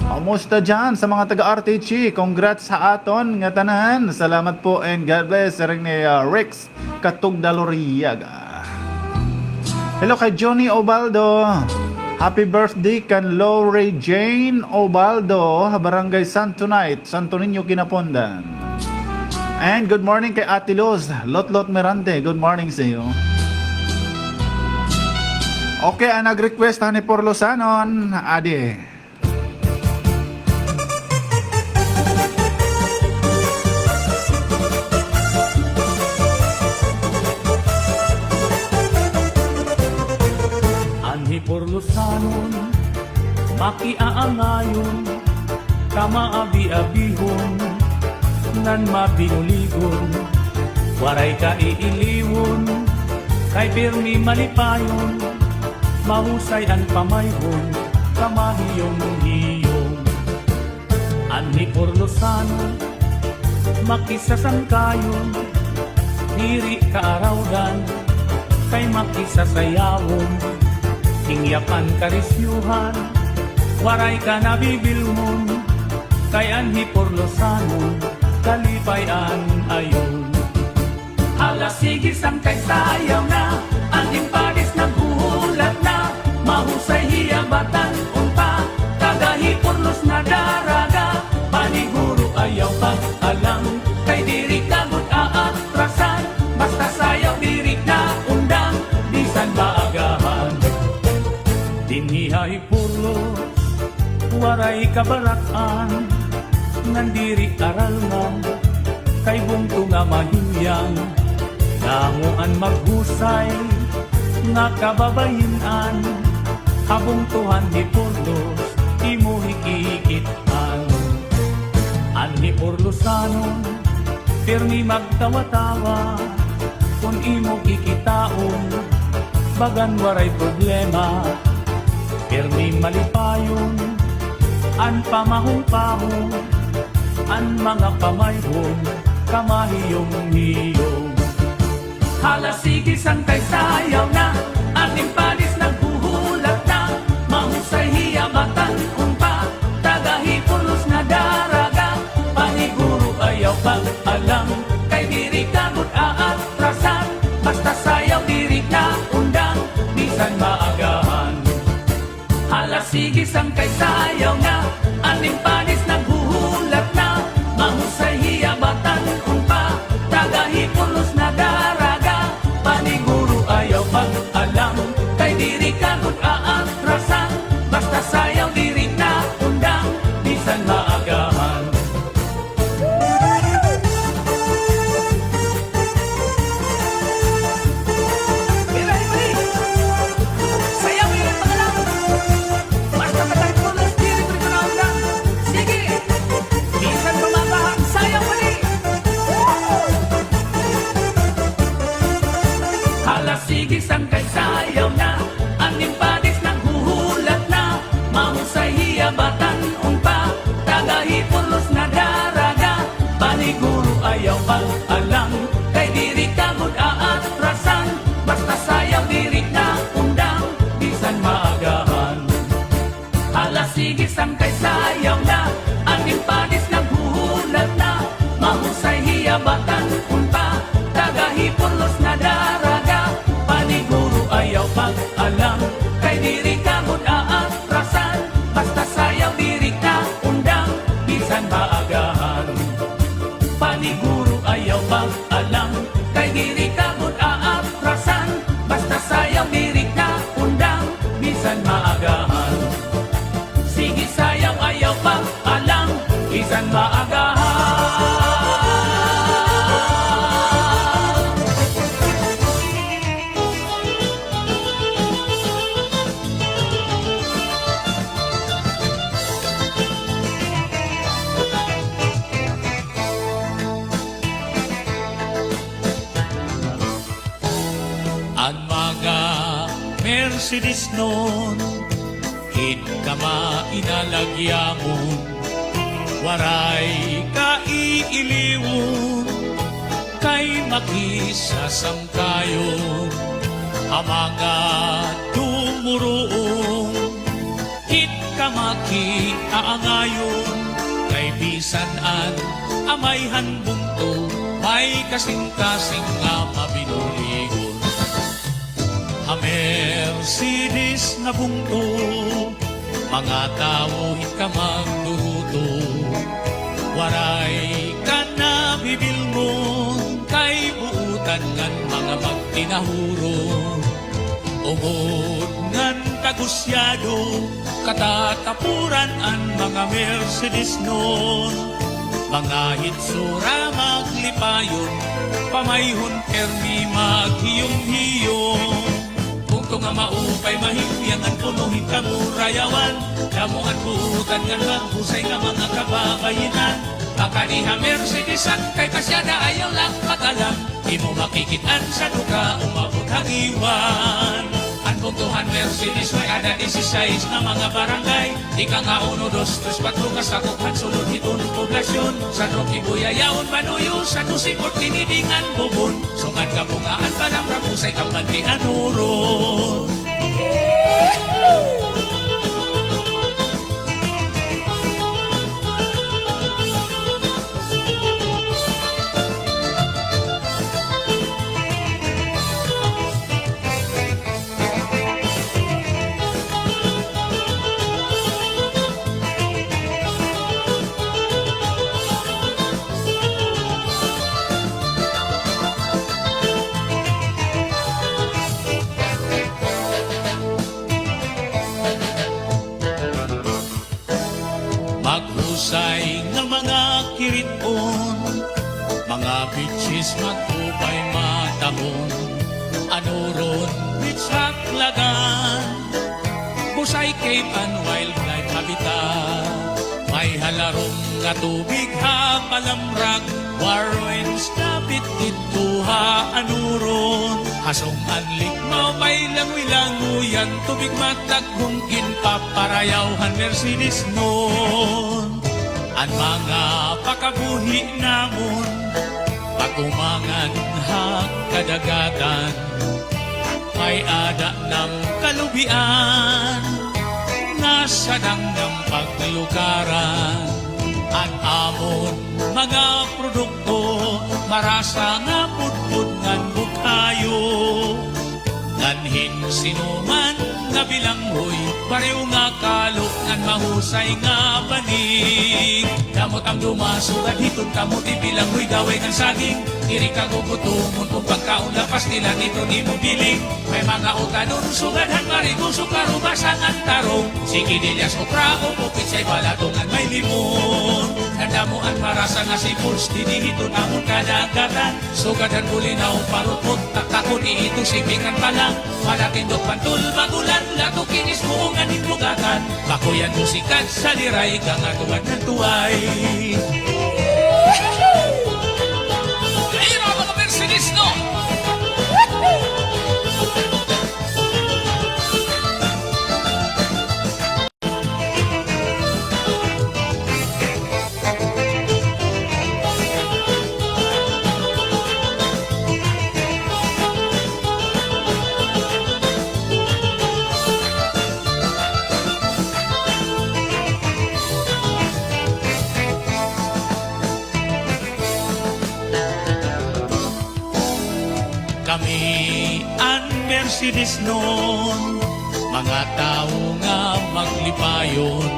Kamusta dyan sa mga taga R T H? Congrats ha aton ngatanan. Salamat po and God bless. Siring ni, ah, Rex Katugda Loriaga. Hello kay Johnny Obaldo. Happy birthday kan Lori Jane Obaldo, Barangay Santo Night, Santo Niño, Quinapondan. And good morning kay Ate Luz, Lotlot Mirante. Good morning sa iyo. Okay, an nag-request, Honey Porlosanon, adi. Anhi Porlosanon, makiaangayon, kamaabi-abihon, ngan mabinuligon, waray ka iiliwon, kay pirmi malipayon, mahusay an pamayhon, kamahiyom-hiyom. Anhi Porlosanon, makisasangkayon, diri ka arawdan, kay makisasayawon. Hingyap an karisyuhan, waray ka nabibilngon, kay anhi Porlosanon, kalipay-an ayon. Hala, sige, sangkay sayaw na, an im padis naghuhulat na, mahusay hiya batan-on pa, taga Hiporlos nga daraga, paniguro ayaw pag-alang, kay diri ka gud aatrasan, basta sayaw diri na undang, bisan maagahan. Dinhi ha Hiporlos, waray kabarak-an, ngan diri aralngan, kay bungto nga mahimyang, damo an maghusay nga kababayin-an, ha bungto han Hiporlos, imo hikikit-an. Anhi Porlosanon, pirmi magtawa-tawa, kon imo kikitaon, bagan waray problema. Pirmi malipayon an pamahong-pahong, an mga pamayhon, kamahiyom-hiyom. Hala, sige, sangkay sayaw na, an im padis naghuhulat na, mahusay hiya batan-on pa, taga Hiporlos nga daraga, paniguro ayaw pag-alang, kay diri ka gud aatrasan, basta sayaw diri na undang, bisan maagahan. Hala, sige, sangkay sayaw na, an im padis naghuhulat na, mahusay hiya batan-on pa, taga Hiporlos nga daraga, paniguro ayaw pag-alang, kay diri ka gud aatrasan, basta sayaw diri na undang, bisan maagahan. Sige. Bisan pa maagahan, sayaw pa ni. Hala, sige, sangkay sayaw na, an im padis naghuhulat na, mahusay hiya batan-on pa, taga Hiporlos nga daraga, paniguro ayaw pag-alang, kay diri ka gud aatrasan, basta sayaw diri na undang, bisan maagahan. Hala, sige, sangkay sayaw na, an im padis naghuhulat na, mahusay hiya batan-on pa, taga Hiporlos nga daraga, paniguro ayaw pag-alang, kay diri ka gud aatrasan, basta sayaw diri na undang, bisan maagahan. Paniguro ayaw pag-alang, kay diri ka gud aatrasan, basta sayaw diri na undang, bisan maagahan. Sige, sayaw ayaw Mercedesnon, hit kama inalagyamon, waray ka iiliwon, kay makisasangkayon ha mga dumuruong, hit kama kiaangayon, kay bisan an amay han bungto, may kasingkasing nga mabinuligon. Ha Mercedes nga bungto, mga tawo hit ka magduruto. Waray ka nabibilngon kay buotan ngan mga magtinahuro. Ugod ngan tagusyado, katatapuran an mga Mercedesnon. Mga hitsura maglipayon, pamayhon permi maghiyom-hiyom. Bungto nga maupay mahimyang an puno hin kamurayawan. Damo an buotan ngan maghusay nga mga kababayenan. Pakadi ha Mercedes-an kay pasyada ayaw la pag-alam. Imo makikit-an sa duka umabot ha Guiuan. An bungto han Mercedes may-ada disisais nga mga barangay. Ika nga uno, dos, tres, kuwatro nga sakop han sulod hiton poblasyon. San Roque, Buyayaon, Banuyo, San Jose, Porqueniding ngan Bobon. Sugad kabungaan, Balamrag, Busay, Cambante, Anuron. Maghusay nga mga kirit-on, mga beaches mag-upay matahom. Anuron, beach Haklagan, Busay Cave and Wildlife Habitat. May halarom nga tubig ha Balamrag, war ruins dapit didto ha Anuron. Hasong-an Lake Maupay, langoy-langoyan, tubig matag- hong ginpaparayaw han Mercedesnon. An mga pakabuhi namon, pagkumangan ha kadagatan, may-ada nam kalubian, nga sadang nam paglukaran, an amon mga produkto, marasa nga pudpod ngan bug-ayo. Ngan hin sino man nga bilanghoy, pareho nga kalo ngan mahusay nga banig. Damo tam dumasugad hiton kamote, bilanghoy, daway ngan saging. Diri ka gugutomon kon pagkaon la pastilan iton imo biling. May mga utanon sugad han marigoso, karubasa ngan tarong, sigidelyas, okra, upo, pitsay, balatong ngan may limon. Ngan damo an marasa nga seafoods didi hiton amon kadagatan. Sugad han bulinaw, parutpot, taktakon, iito, siping ngan palang, palatindog, pantol, bagulan, lato, kinis, buong ngan hin bug-atan. Bakuyan, busikad, saliray, kangatuan ngan tuway. Ira, mga Mercedesnon! Kami an Mercedesnon, mga tawo nga maglipayon.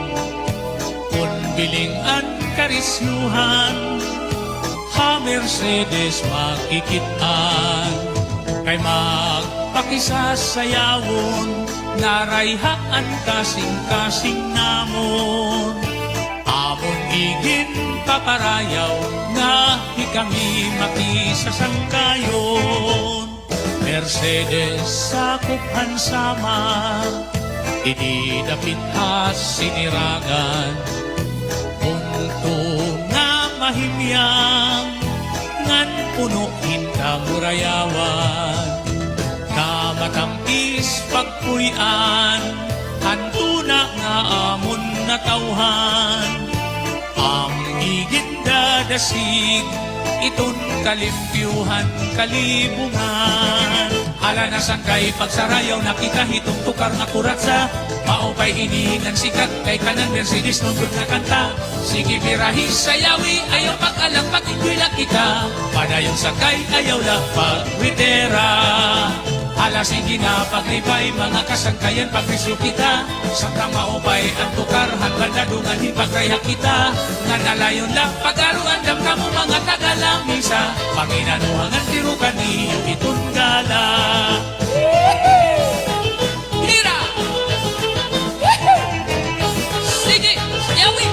Kon biling an karisyohan, ha Mercedes makikit-an. Kay magpakisasayawon, narayha an kasingkasing namon. Amon iginpaparayaw nga hikami makisasangkayon. Mercedes, sakop han Samar, didi dapit ha Sinirangan. Bungto nga mahimyang, ngan puno hin kamurayawan. Kamatamis pag Puy-an, han tuna nga amon natawhan. Am igindadasig iton kalimpyo han kalibungan. Hala na sangkay pagsarayaw na kita hiton tukar nga kuratsa. Maupay ini ngan sikat kay kanan Mercedes-non gud nga kanta. Sige, birahi, sayawi, ayaw pag-alang, pag-enjoy la kita. Padayon sangkay, ayaw la pagwitera. Hala, sige na, paglipay, mga kasangkayan, pagrisyo kita. Samtang maupay an tukar han banda dungan, hipagrayhak kita. Ngan alayon la pag-aro, andam kamo, mga taga-lamisa. Panginanuha ngan tirukan niyo iton gala. Hira! Sige, sayawi!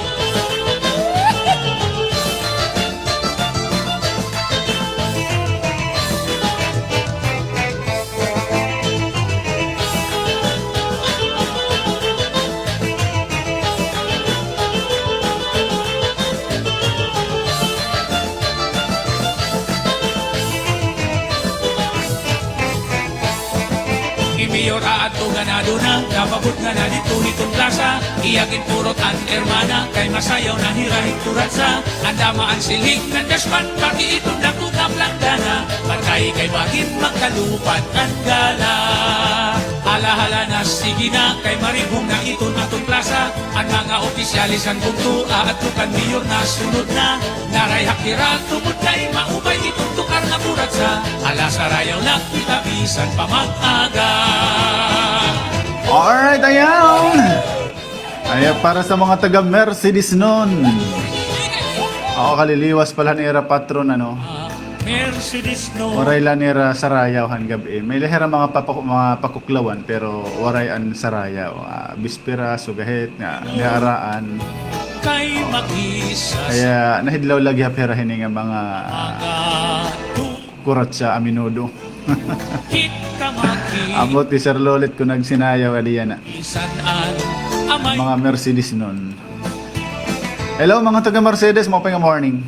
Hi Mayor aadto ganado na, napabot nga na didto hiton plasa. Iya ginpurot an hermana, kay masayaw na hira hin kuratsa. Andama an silhig ngan dashpan, pati iton dako nga planggana. Patay kay bangin magkalupad an gala. Hala, hala na, sige na, kay maribhong na iton aton plasa. An mga opisyales han bungto, aadto kan mayor na sunod na. Narayhak hira tungod kay maupay iton tukar nga kuratsa. Hala, sarayaw la kita bisan pa mag-aga. Alright, ayan. Ayan, para sa mga taga Mercedes-non. Oo, kaliliwas pa la han ira patron, ano? Mercedes-non. Waray la nira sarayaw han gab-i. May la hira mga papak-, mga pakuklawan, pero waray an sarayaw. Ah, bispera, sugahit nga, niaraan. Kay makisa. Kaya nahidlaw la gihap hira hini nga mga, ah, kuratsa a menudo. Ambot hi Sir Lolit kon nagsinayaw, adi yana. Mga Mercedes-non. Hello, mga taga Mercedes, maupay nga morning.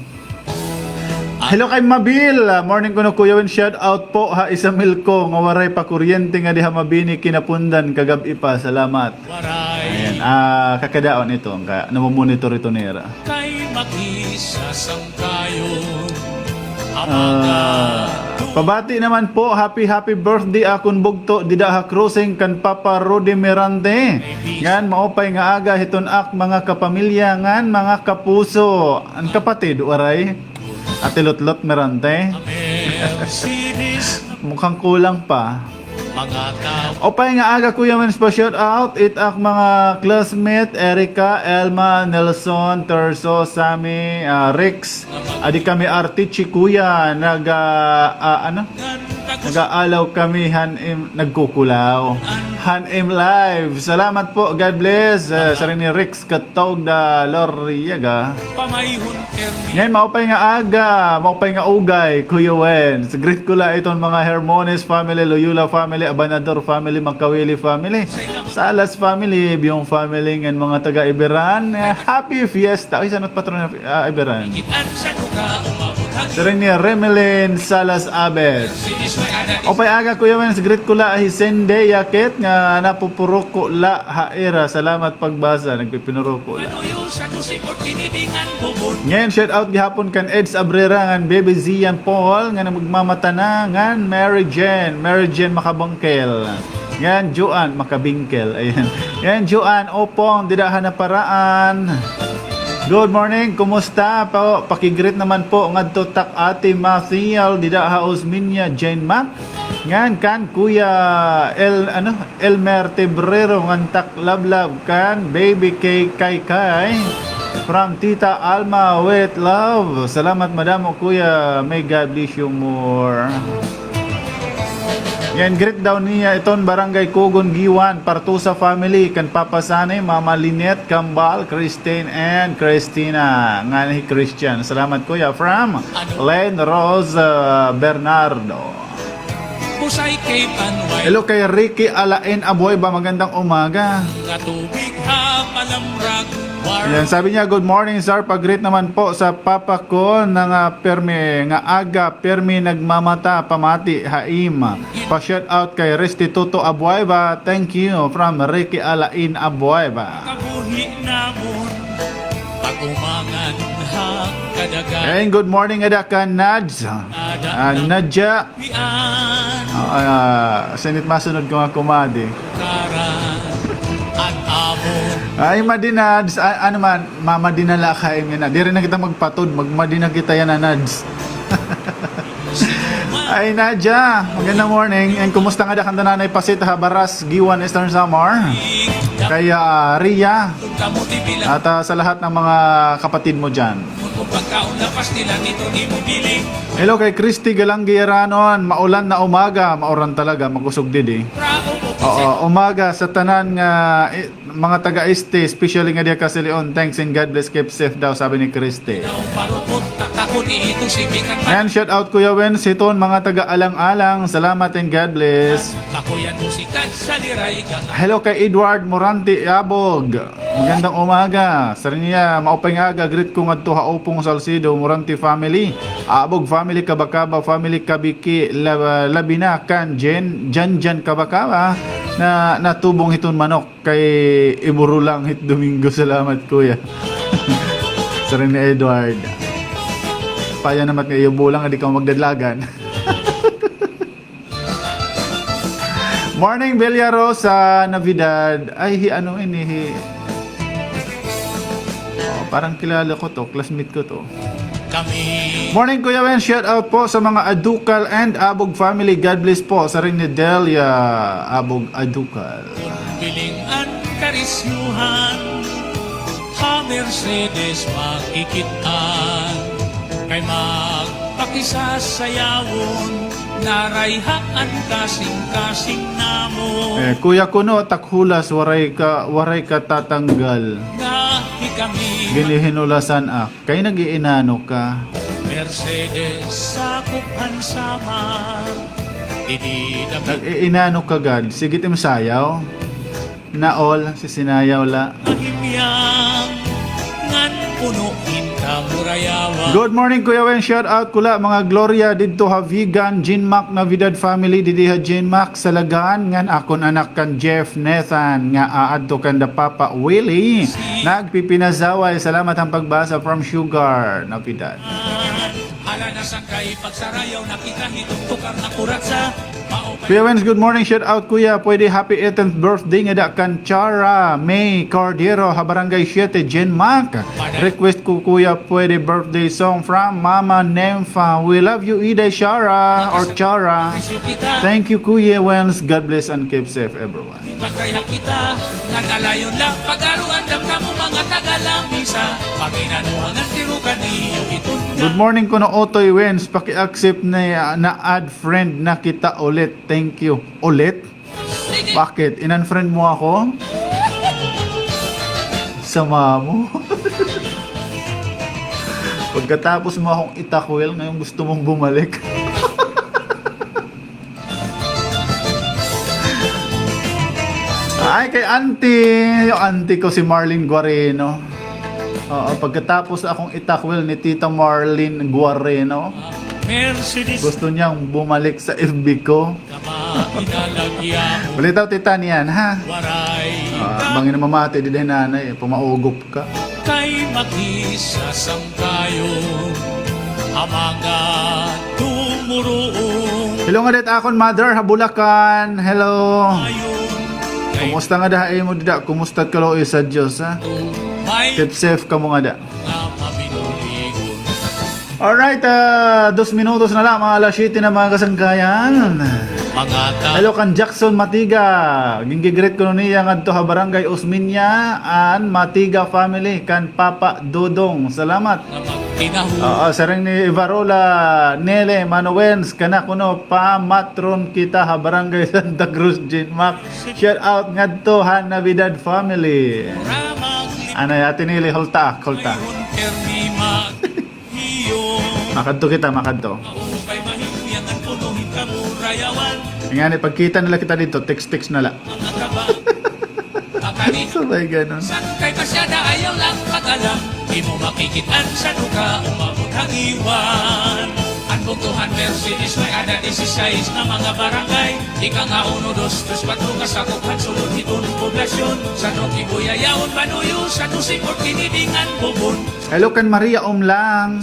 Hello kay Mabil. Ah, morning kuno, Kuya Wen, shout out po ha Isamilco nga waray pa kuryente ngadi ha Mabini, Quinapondan, kagab-i pa. Salamat. Ayan. Ah, kakadaon ito, ka-, namomonitor ito nira. Kay makisasangkayon. Ah, pabati naman po, happy, happy birthday akon bugto dida ha Crossing kan Papa Rudy Mirante. Ngan maupay nga aga hiton ak mga kapamilya ngan mga kapuso. An kapatid, waray? Ate Lotlot Mirante? Mukhang kulang pa. Upay nga aga, Kuya Wens, pa-shout out it ak mga classmate, Erica, Elma, Nelson, Terso, Sammy, ah, Rex. Adi kami Artichi, Kuya, naga-, ah, ano? Nag-aalaw kami han im-, nagkukulaw han im live. Salamat po, God bless. Ah, siring ni Rex Katog da Loriaga. Ngan, maupay nga aga, maupay nga ugay, Kuya Wens. Greet ko la iton mga Hermones family, Loyola family, Abanador family, Makawili family, Salas family, Biong family, ngan mga taga Iberan. Eh, happy fiesta. Ay, sanot patron na, ah, Iberan. Siring ni Remelin Salas Abet. Upay aga, Kuya Wens, greet ko la hi Sende Yakit nga napupuruko la ha ira. Salamat pagbasa, nagpipinuruko la. Ngan, shout out gihapon kan Eds Abrera ngan Baby Zian Paul nga nagmamata na, ngan Mary Jane, Mary Jane Makabangkel. Ngan Joan Makabingkel. Ayan. Ngan Joan Opong dida ha Naparaan. Good morning, kumusta po? Paki-greet naman po ngadto tak Ate Mathiel dida ha Osmeña, Jane Mac. Ngan kan Kuya El, ano, Elmer Tebrero ngan tak Lablab kan Baby Kay Kay Kay. From Tita Alma with love. Salamat madamo, Kuya. May God bless you more. Yan, greet daw niya iton Barangay Cogon, Guiuan, Partusa family, kan Papa Sani, Mama Lynette Cambal, Christine and Christina, ngan hi Christian. Salamat, Kuya. From Len Rose, uh, Bernardo. Hello kay Ricky Alain Abueva, magandang umaga. Nga tubig ha palamrag. Ayan, sabi niya, "Good morning, sir. Pa-greet naman po sa papa ko na nga permi, nga aga, permi nagmamata, pamati, ha im. Pa-shout out kay Restituto Abueva. Thank you from Ricky Alain Abueva." And good morning ngada kan Nads. Ah, Nadja. Ah, sinit masunod ko nga kumadi. Ay, Madi Nads. A-, ano man, Mama Di na la kay, mina. Diri na kita magpatod, magmadi na kita yana, Nads. Ay, Nadja, magandang morning. And kumusta ngada kan Nanay Pasita ha Baras, Guiuan, Eastern Samar. Kay, ah, Ria. At, ah, sa lahat ng mga kapatid mo dyan. Hello kay Christy Galanggi Aranon. Maulan na umaga. Mauran talaga. Makusog didi. Oo, umaga sa tanan nga, eh, mga taga-este, especially nga diya Castilla y Leon. Thanks and God bless. Keep safe daw, sabi ni Christy. And shout out, Kuya Wens, hiton mga taga-Alang-alang. Salamat and God bless. Hello kay Edward Morante Abog. Magandang umaga. Siring niya, maupay nga aga, greet ko ngadto ha Upong Salcedo, Morante family. Abog family, Kabakaba family, Kabiki, la-, labi na kan Jen, Janjan Kabakaba, na natubong hiton manok kay iburo lang hit Domingo. Salamat, kuya. Siring ni Edward. Paya naman nga iyo bulang, di ka magdadlagan. Morning, Villarosa Navidad. Ay, hi ano ini, hi, oh, parang kilala ko to, classmate ko to. Morning, Kuya Wen. Shout out po sa mga Adukal and Abog family. God bless po. Siring ni Delia Abog Adukal. Biling an karisyuhan, ha Mercedes makikit-an, kay magpakisasayawon. Narayha an kasingkasing namon. Eh, kuya kuno, takhulas, waray ka, waray ka tatanggal. Nga hikami. Ginihinulasan ak. Kay nag-iinano ka? Mercedes, sakop han Samar. Didi dapit. Nag-iinano ka gad? Sige, tim sayaw. Naol, sisinayaw la. Mahimyang, ngan puno hin kamurayawan. Good morning, Kuya Wen. Shout out ko la mga Gloria didto ha Vigan, Jean Mac Navidad family, didi ha Jean Mac, Salagan, ngan akon anak kan Jeff Nathan, nga aadto kanda Papa Willie. Nagpipinasaway. Salamat han pagbasa from Sugar Navidad. Hala na sangkay pagsarayaw, nakita hiton tukar na kuratsa. Kuya Wens, good morning. Shout out, kuya. Pwede happy eighteenth birthday ngada kan Chara May Cordero ha Barangay siete, Jean Mac. Request ko, kuya, pwede birthday song from Mama Nympha. We love you, Iday Chara or Chara. Thank you, Kuya Wens. God bless and keep safe, everyone. Pagkaya kita, nga nalayon la, pag-aruan dam kamo mga taga-lamisa, panginanuhan an tirukan niyo iton. Good morning kuno, Otoy Wens. Paki-accept na, na-add friend na kita ulit. Thank you. Ulit? Bakit? In-unfriend mo ako? Sama mo. Pagkatapos mo akong itakwil, ngayon gusto mong bumalik. Ay, kay auntie. Yung auntie ko, si Marlene Guareno. Oo, pagkatapos akong itakwil ni Tita Marlene Guareno, gusto niyang bumalik sa F B ko. Balitaw, tita niyan, ha? Ah, bangin na mamati, di dahil nanay, eh, pamaugop ka. Kay makisasangkayon, ha mga tumuruong. Hello ngada it akon mother ha Bulacan. Hello. Kumusta ngada ha imo dida? Kumusta it kaluoy sa Diyos, ha? Keep safe kamo ngada. Alright, ah, dos minutos na la, mga alas siyete na, mga kasangkayan. Hello kan Jackson Matiga. Gingi-greet kuno niya ngadto ha Barangay Osmeña an Matiga family kan Papa Dodong. Salamat. Oo, siring ni Ivarola Nele Manuens, kana kuno pamatron kita ha Barangay Santa Cruz, Jean Mac. Shout out ngadto ha Navidad family. Anay, Ate Nele, hulta, hulta. Makadto kita, makadto. Ngani, pagkita nila kita didto, text-text na la. Sabay ganon. San kay pasyada, ayaw lang mag-alam. Di mo makikit-an san ka umabot han iwan. An bugtohan Mercedes may-ada disisais nga mga barangay. Ika nga uno, dos, tres, kuwatro, kasakop han sulod hiton poblasyon. San Roque, Buyayaon, Banuyo, San Jose, Fort Kennedy ngan Bobon. Hello kan Maria Umlang.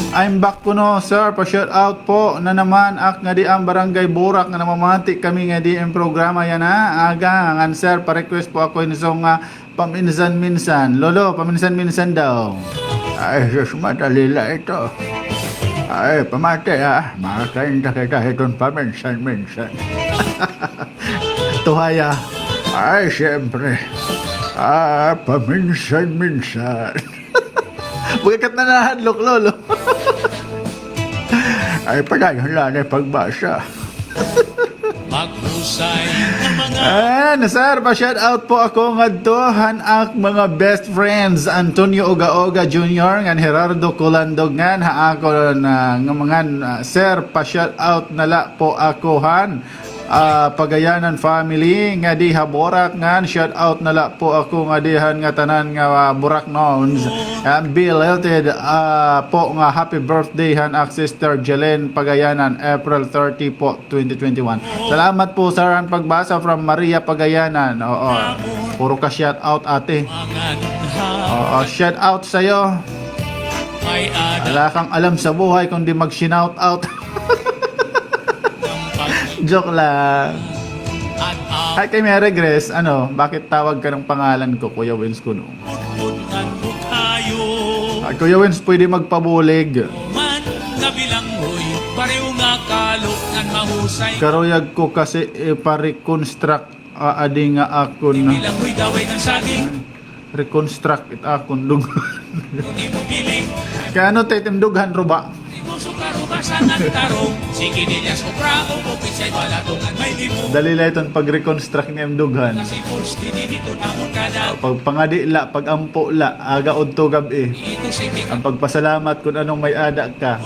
I'm back kuno, sir. Pa-shout out po na naman ak ngadi an Barangay Burak nga namamati kami ngadi an programa yana. Aga, ngan sir, pa-request po ako hin song nga paminsan-minsan. Lolo, paminsan-minsan daw. Ay, sus, madali la ito. Ay, pamati, ha. Makakainta kita hiton paminsan-minsan. Tuhaya. Ay, siyempre. Ah, paminsan-minsan. Pagkat nanahadlok, Lolo. Ay, padayon la na pagbasa. Maghusay nga mga Ah, na, sir, pa-shout out po ako ngadto han ak mga best friends, Antonio Ogaoga Junior ngan Gerardo Culandog ngan ha akon, ah, nga mga, ah, sir, pa-shout out na la po ako han, ah, Pagayanan family ngadi ha Burak ngan shout out na la po ako ngadi han ngatanan nga, ah, Buraknons. An belated, ah, po nga happy birthday han ak sister Jelen Pagayanan, April thirty po, twenty twenty-one. Salamat po, sir, han pagbasa from Maria Pagayanan. Oo. Puro ka shout out, ate. Oo, shout out sa'yo. Wala kang alam sa buhay kundi mag-shout out. Joke lang. Ay, kay Mary Grace, ano, bakit tawag ka ng pangalan ko, Kuya Wins kuno? Ah, Kuya Wins, pwede magpabulig. Karuyag ko kasi ipa-reconstruct, ah, adi nga akon. Reconstruct it akon dughan. Kay ano, tay, it im dughan ruba? Dali la iton pag-reconstruct nga im dughan. Ah, pagpangadi la, pag-ampo la, aga, udto, gab-i. An pagpasalamat kun anong may-ada ka.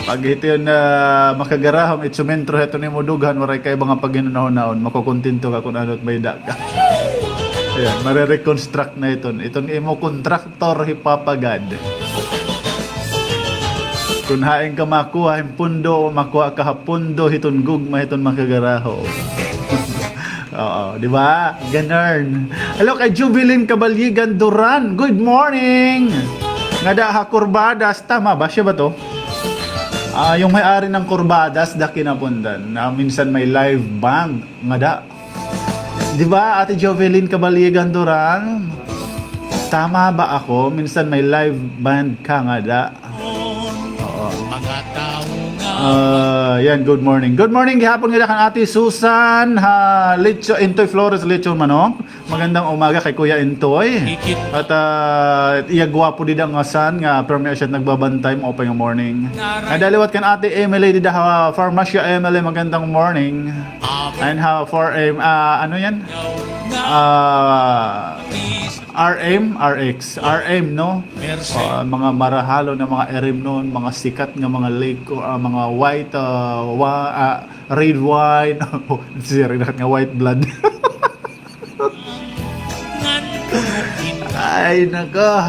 Pag hiton, ah, makagarahom, it sumentro hiton imo dughan, waray kaiba nga paghinunahunahon, makukontento ka kun ano it may-ada ka. Ayan, mare-reconstruct na iton. Iton imo kontraktor, hipapagad. Kun hain ka makuha hin pondo, makuha ka ha pondo hiton gugma hiton makagarahom. Oo, di ba? Ganun. Hello kay Jubilin Caballigan Duran. Good morning. Ngada ha Corbadas, tama ba? Siya ba to? Ah, yung may-ari ng Corbadas, da kinapundan, na minsan may live band. Ngada. Di ba, Ate Jovelyn Caballigan Duran? Tama ba ako? Minsan may live band ka, ngada. Oo. Ah, yan, good morning. Good morning gihapon ngada kan Ate Susan, ha, Lecho, Intoy Flores, Lechon Manok. Magandang umaga kay Kuya Intoy. At, ah, iya gwapo dida nga son nga permi asya nagbabantay, maupay nga morning. Ngada liwat kan Ate Emily dida ha Farmacia Emily, magandang morning. And ha, for, um, ah, ano yan? Ah, R M, R X, R M, no? Ah, mga marahalon nga mga irimnon, mga sikat nga mga liquor, ah, mga white, ah, wa-, ah, red wine. Siring na nga white blood. Ay, nako.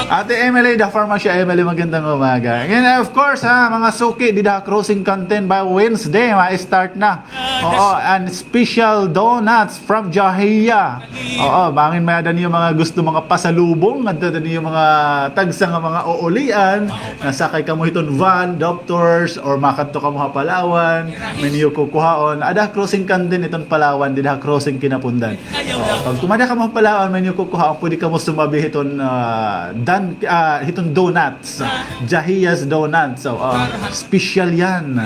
Ate Emily, the Farmacia Emily, magandang umaga. And of course, ha, mga suki, dida ha Crossing Canton by Wednesday, ma-start na. Oo, and special donuts from Jahia. Oo, bangin may-ada niyo mga gusto, mga pasalubong, ngadto niyo mga tagsa nga mga uulian, nasakay kamo hiton van, doctors, or makadto kamo ha Palawan, may niyo kukuhaon. Ada Crossing Canton hiton Palawan, dida ha Crossing Kinapundan. Oo, pag tumada kamo ha Palawan, may niyo kukuhaon, pwede kamo sumabi hiton, ah, dan-, ah, hiton donut. Jahia's Donuts. So, ah, special yan.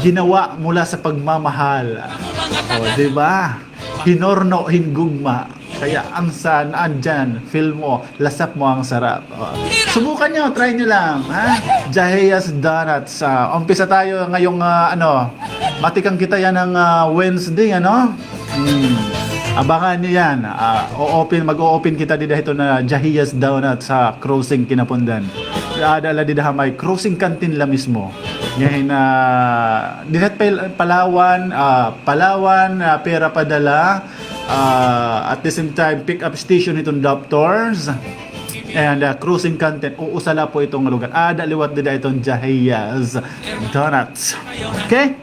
Ginawa mula sa pagmamahal. O, di ba? Hinorno hin gugma. Kaya ang sa naan dyan, feel mo, lasap mo ang sarap. O, subukan nyo, try nyo lang, ha? Jahia's Donuts. Ah, umpisa tayo ngayong, ah, ano, matikang kita yan ng, ah, Wednesday, ano? Hmm. Abangan nyo yan. Ah, o-open, mag-o-open kita dida hiton Jahia's Donuts ha Crossing Kinapundan. Aada la dida ha may crossing canteen la mismo. Ngayon, ah, dida ha Pal-, Palawan, ah, Palawan, ah, Pera Padala, ah, at the same time, pick up station hiton Doctors. And, ah, crossing canteen, usa la po iton lugar. Aada liwat dida hiton Jahia's Donuts. Okay?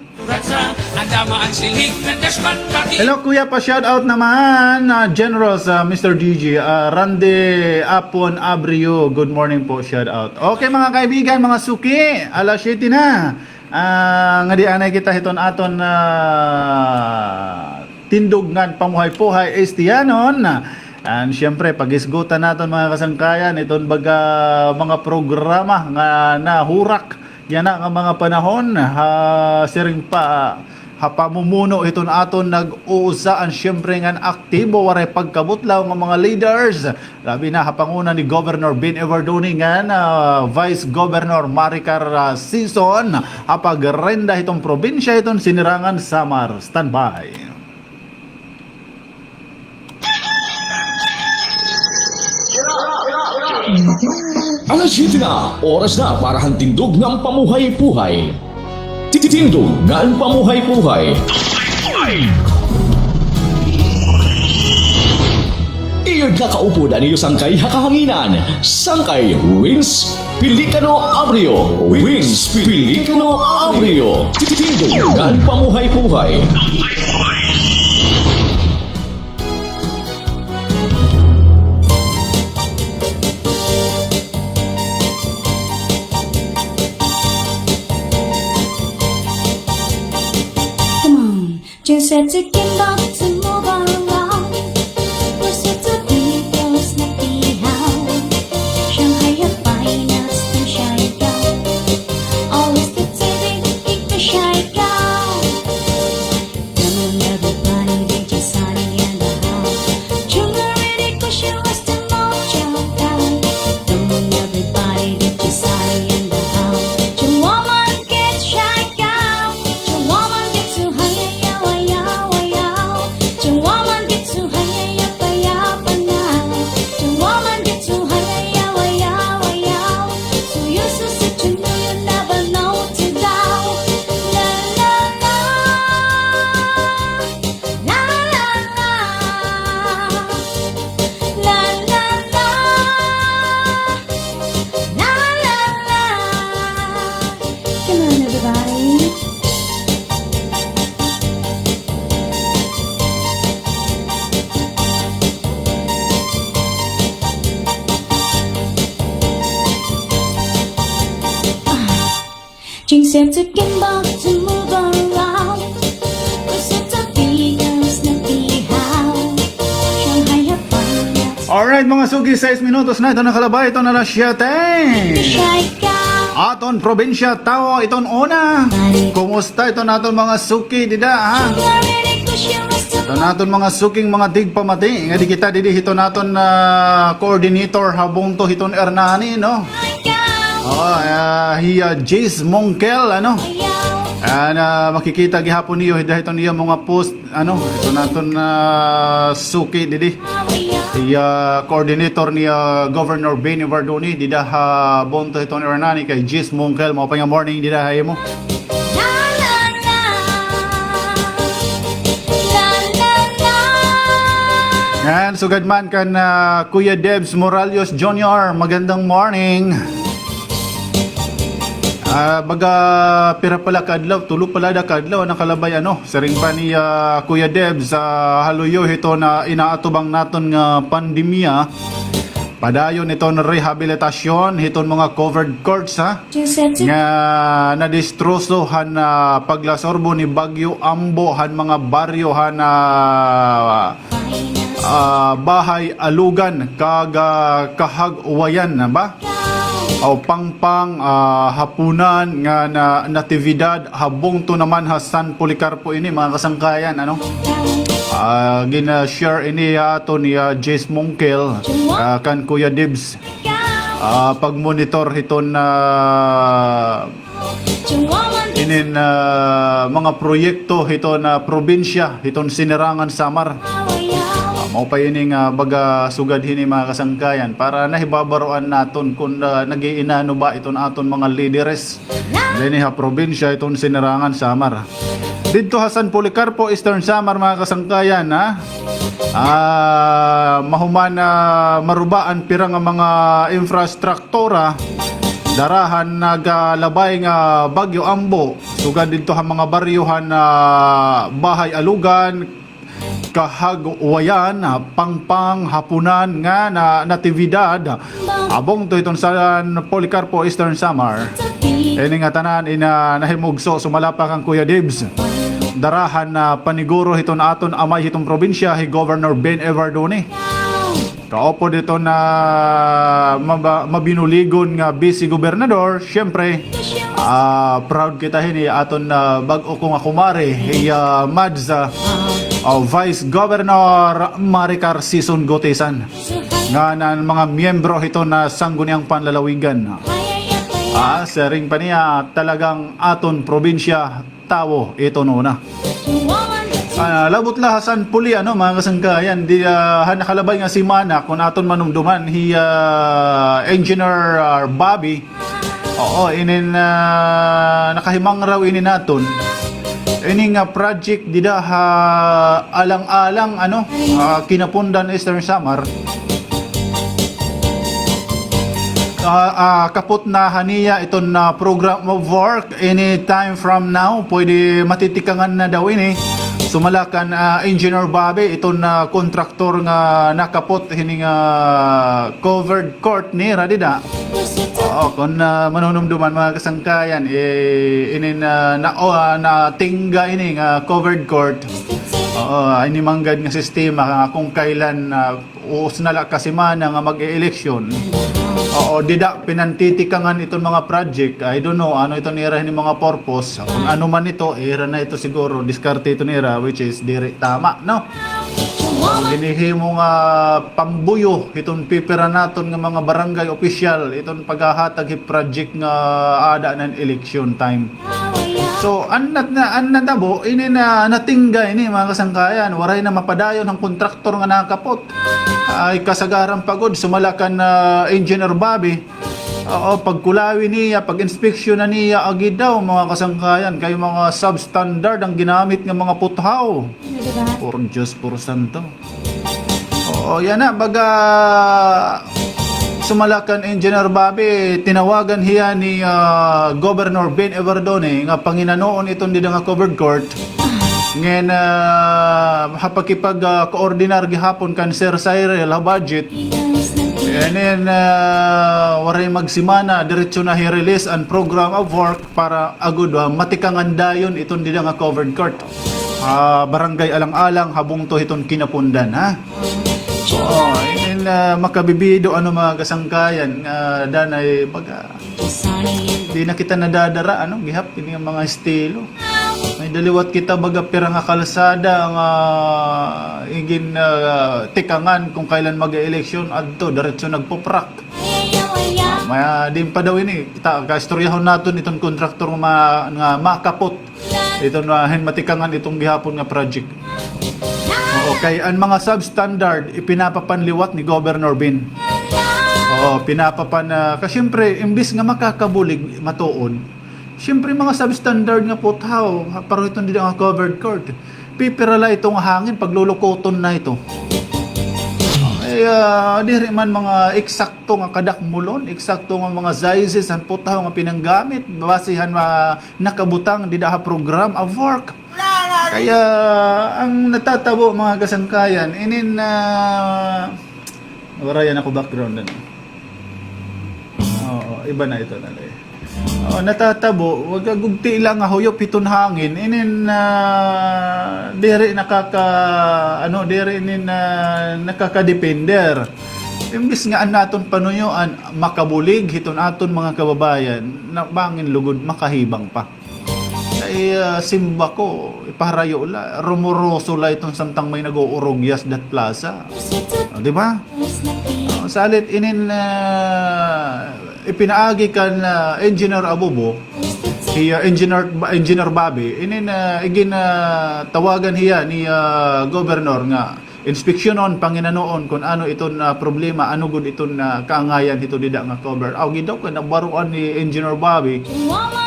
Hello, Kuya, pa-shoutout naman, ah, Generals, ah, Mister D J, ah, Randy Apon Abrio, good morning po, shoutout. Okay, mga kaibigan, mga suki, alas siyete na. Ah, ngadi anay kita hiton aton, ah, tindog ngan pamuhay-puhay Kristiyanon. And siyempre, pag-isgutan naton, mga kasangkayan, iton baga mga programa nga nahurak yana nga mga panahon, ha, siring pa, ha pamumuno hiton aton nag-uusaan, siyempre, ngan aktibo, waray pagkabutlaw nga mga leaders. Labi na ha panguna ni Governor Ben Evardone ngan, ah, Vice Governor Maricar, ah, Sison, ha pagrenda hiton probinsya hiton Sinirangan Samar. Standby. Alas siyete na, oras na para han tindog ngan pamuhay-puhay. Tindog ngan pamuhay-puhay. Iyo nakaupo an iyo sangkay ha kahanginan, sangkay Wins Pelicano Abrio, Wins Pelicano Abrio. Tindog ngan pamuhay-puhay. Come on. Come on, everybody. Alright, mga suki, sais minutos na iton nakalabay iton alas siyete. Aton probinsya, Tao, iton una. Kumusta iton aton mga suki dida, ha? Iton aton mga suking mga tigpamati. Ngadi kita didi hiton aton, ah, coordinator ha bungto hiton Hernani, no? Oo, ah, hi, ah, Jace Mongkel, ano? And, ah, makikita gihapon niyo dida hiton iya mga post, ano, iton aton, ah, suki didi. Iya, coordinator ni, ah, Governor Ben Evardone dida ha bungto hiton Hernani kay Jace Mongkel. Maupay nga morning dida ha imo. Ngan sugad man kan, ah, Kuya Debs Morales Junior, magandang morning. Ah, baga pira pala ka adlaw, tulo pala da ka adlaw nakalabay, ano, siring pa ni, ah, Kuya Debs, ah, ha luyo hiton inaatubang naton nga pandemya. Padayon iton rehabilitasyon hiton mga covered courts, ha? Nga nadistroso han, ah, paglasorbo ni Bagyo Ambo han mga baryo han, ah, ah, Bahay Alugan kag, ah, Kahag-Uwayan, ba? O Pangpang, ah, Hapunan nga na, Natividad, ha bungto naman ha San Policarpo ini, mga kasangkayan, ano? Ah, gina-share ini aton ni, ah, Jace Mongkel, ah, kan Kuya Dibs. Ah, pagmonitor hiton, ah, inin, ah, mga proyekto hiton, ah, probinsya hiton Sinirangan Samar. Ah, Mao pa ini nga baga sugad hini, mga kasangkayan, para nahibabaroan naton kon, ah, nag-iinano ba iton aton mga lideres dinhi ha probinsya iton Sinirangan, Samar. Didto ha San Policarpo, Eastern Samar, mga kasangkayan, ha? Ah, mahuman, ah, maruba an pira nga mga infrastruktura dara han nagalabay nga Bagyo Ambo, sugad didto ha mga baryo han, ah, Bahay Alugan, Kahagwayan, Pangpang, Hapunan nga na Natividad, ha bungto hiton San Policarpo, Eastern Samar. Ini nga tanan in, ah, nahimugso, sumala pa kan Kuya Dibs, dara han, ah, paniguro hiton aton amay hiton probinsya, hi Governor Ben Evardone. Kaupod hiton, ah, maba-, mabinuligon nga Vice Gobernador, syempre, ah, proud kita hini aton, ah, bag-o ko nga kumare, hi, ah, Mads, ah, ah, Vice Governor Maricar Sison Gutierrez, ngan an mga miyembro hiton Sangguniang Panlalawigan. Ah, siring pa niya, talagang aton probinsya, tawo iton una. Ah, labot la ha San Poli, ano, mga kasangkayan, di, ah, ha nakalabay nga semana, kon aton manumduman, hi, ah, Engineer, ah, Bobby. Oo, inin, ah, nakahimangraw ini naton. Ini nga project dida ha Alang-alang, ano, ah, Quinapondan, Eastern Samar. Ah, ah, kapot na ha niya iton, ah, program of work. Any time from now, pwede matitikangan na daw ini. Sumala kan, ah, Engineer Bobby, iton, ah, kontraktor nga nakapot hini nga covered court nira dida. Oo, kon, ah, manunumduman, mga kasangkayan, eh, inin, ah, na, oh, ah, natingga ini nga covered court. Oo, ini man gad nga sistema, ah, kon kailan, ah, Usa na la ka semana nga mag-e-eleksyon. Oo, dida pinantitikangan iton mga project. I don't know ano iton ira hini mga purpose. Kon ano man ito, ira na ito siguro, diskarte ito nira, which is diri tama, no? Ginhihimo nga pambuyo hiton pipira naton nga mga barangay opisyal, iton paghahatag hi project nga ada na election time. So, an nat-, na, an natabo, ini na natingga ini, mga kasangkayan. Waray na mapadayon han kontraktor nga nakapot. Ay, kasagaran pa gud, sumala kan, ah, Engineer Bobby. Oo, pagkulawi niya, pag-inspeksyon na niya, agi daw, mga kasangkayan, kay mga substandard an ginamit nga mga puthaw. Por Diyos, por santo. Oo, yana, baga, sumala kan Engineer Bobby, tinawagan hiya ni, ah, Governor Ben Evardone nga panginanoon iton dida nga covered court. Ngan, ah, ha pakipag, ah, koordinar gihapon kan Sir Cyril ha budget. And then, ah, waray magsemana, diretso na hi-release an program of work para agud, ah, matikangan dayon iton dida nga covered court. Ah, Barangay Alang-alang, ha bungto hiton Quinapondan, ha? Oo, and then, ah, makabibido, ano, mga kasangkayan, nga danay, baga, di na kita nadadara, ano, gihap, ini nga mga estilo. May da liwat kita, baga, pira nga kalsada nga igin, ah, tikangan kon kailan mag-eleksyon, adto, diretso nagpuprak. Maya, din pa daw ini, kita, kaistoryahon naton iton kontraktor nga ma-, nga makapot. Iton, ah, hin matikangan iton gihapon nga project. Oo, kay an mga substandard, ipinapapan liwat ni Governor Ben. Oo, pinapapan, ah, kay siyempre, imbis nga makakabulig, matuod, siyempre, mga substandard nga puthaw, ha, pareho iton dida nga covered court. Pipira la ito nga hangin, paglulukoton na ito. Ay, ah, diri man mga eksakto nga kadakmulon, eksakto nga mga sizes han puthaw nga pinanggamit, base han mga nakabutang dida ha program of work. Kaya, an natatabo, mga kasangkayan, inin, ah, warayan ako background, ano? Oo, iba na ito na, eh. Oh, natatabo, waray gugti la nga huyop hiton hangin. Inin, ah, diri nakaka-, ano, diri inin, ah, nakakadepender. Imbis nga an aton panuyoan, makabulig hiton aton mga kababayan, na bangin lugod makahibang pa. Kay, ah, simba ko, ipaharayo la, rumoroso la iton samtang may nag-uurugyas dat plaza. O, di ba? O, salit inin, ah, ipinaagi kan, ah, Engineer Abubo, hi, ah, Engineer, Engineer Bobby, inin, ah, igin, ah, tawagan hiya ni, ah, Governor nga inspeksyonon, panginanoon kun ano iton, ah, problema, ano gud iton, ah, kaangayan hito dida nga cover. Aw, gid daw kay nabaruan ni Engineer Bobby.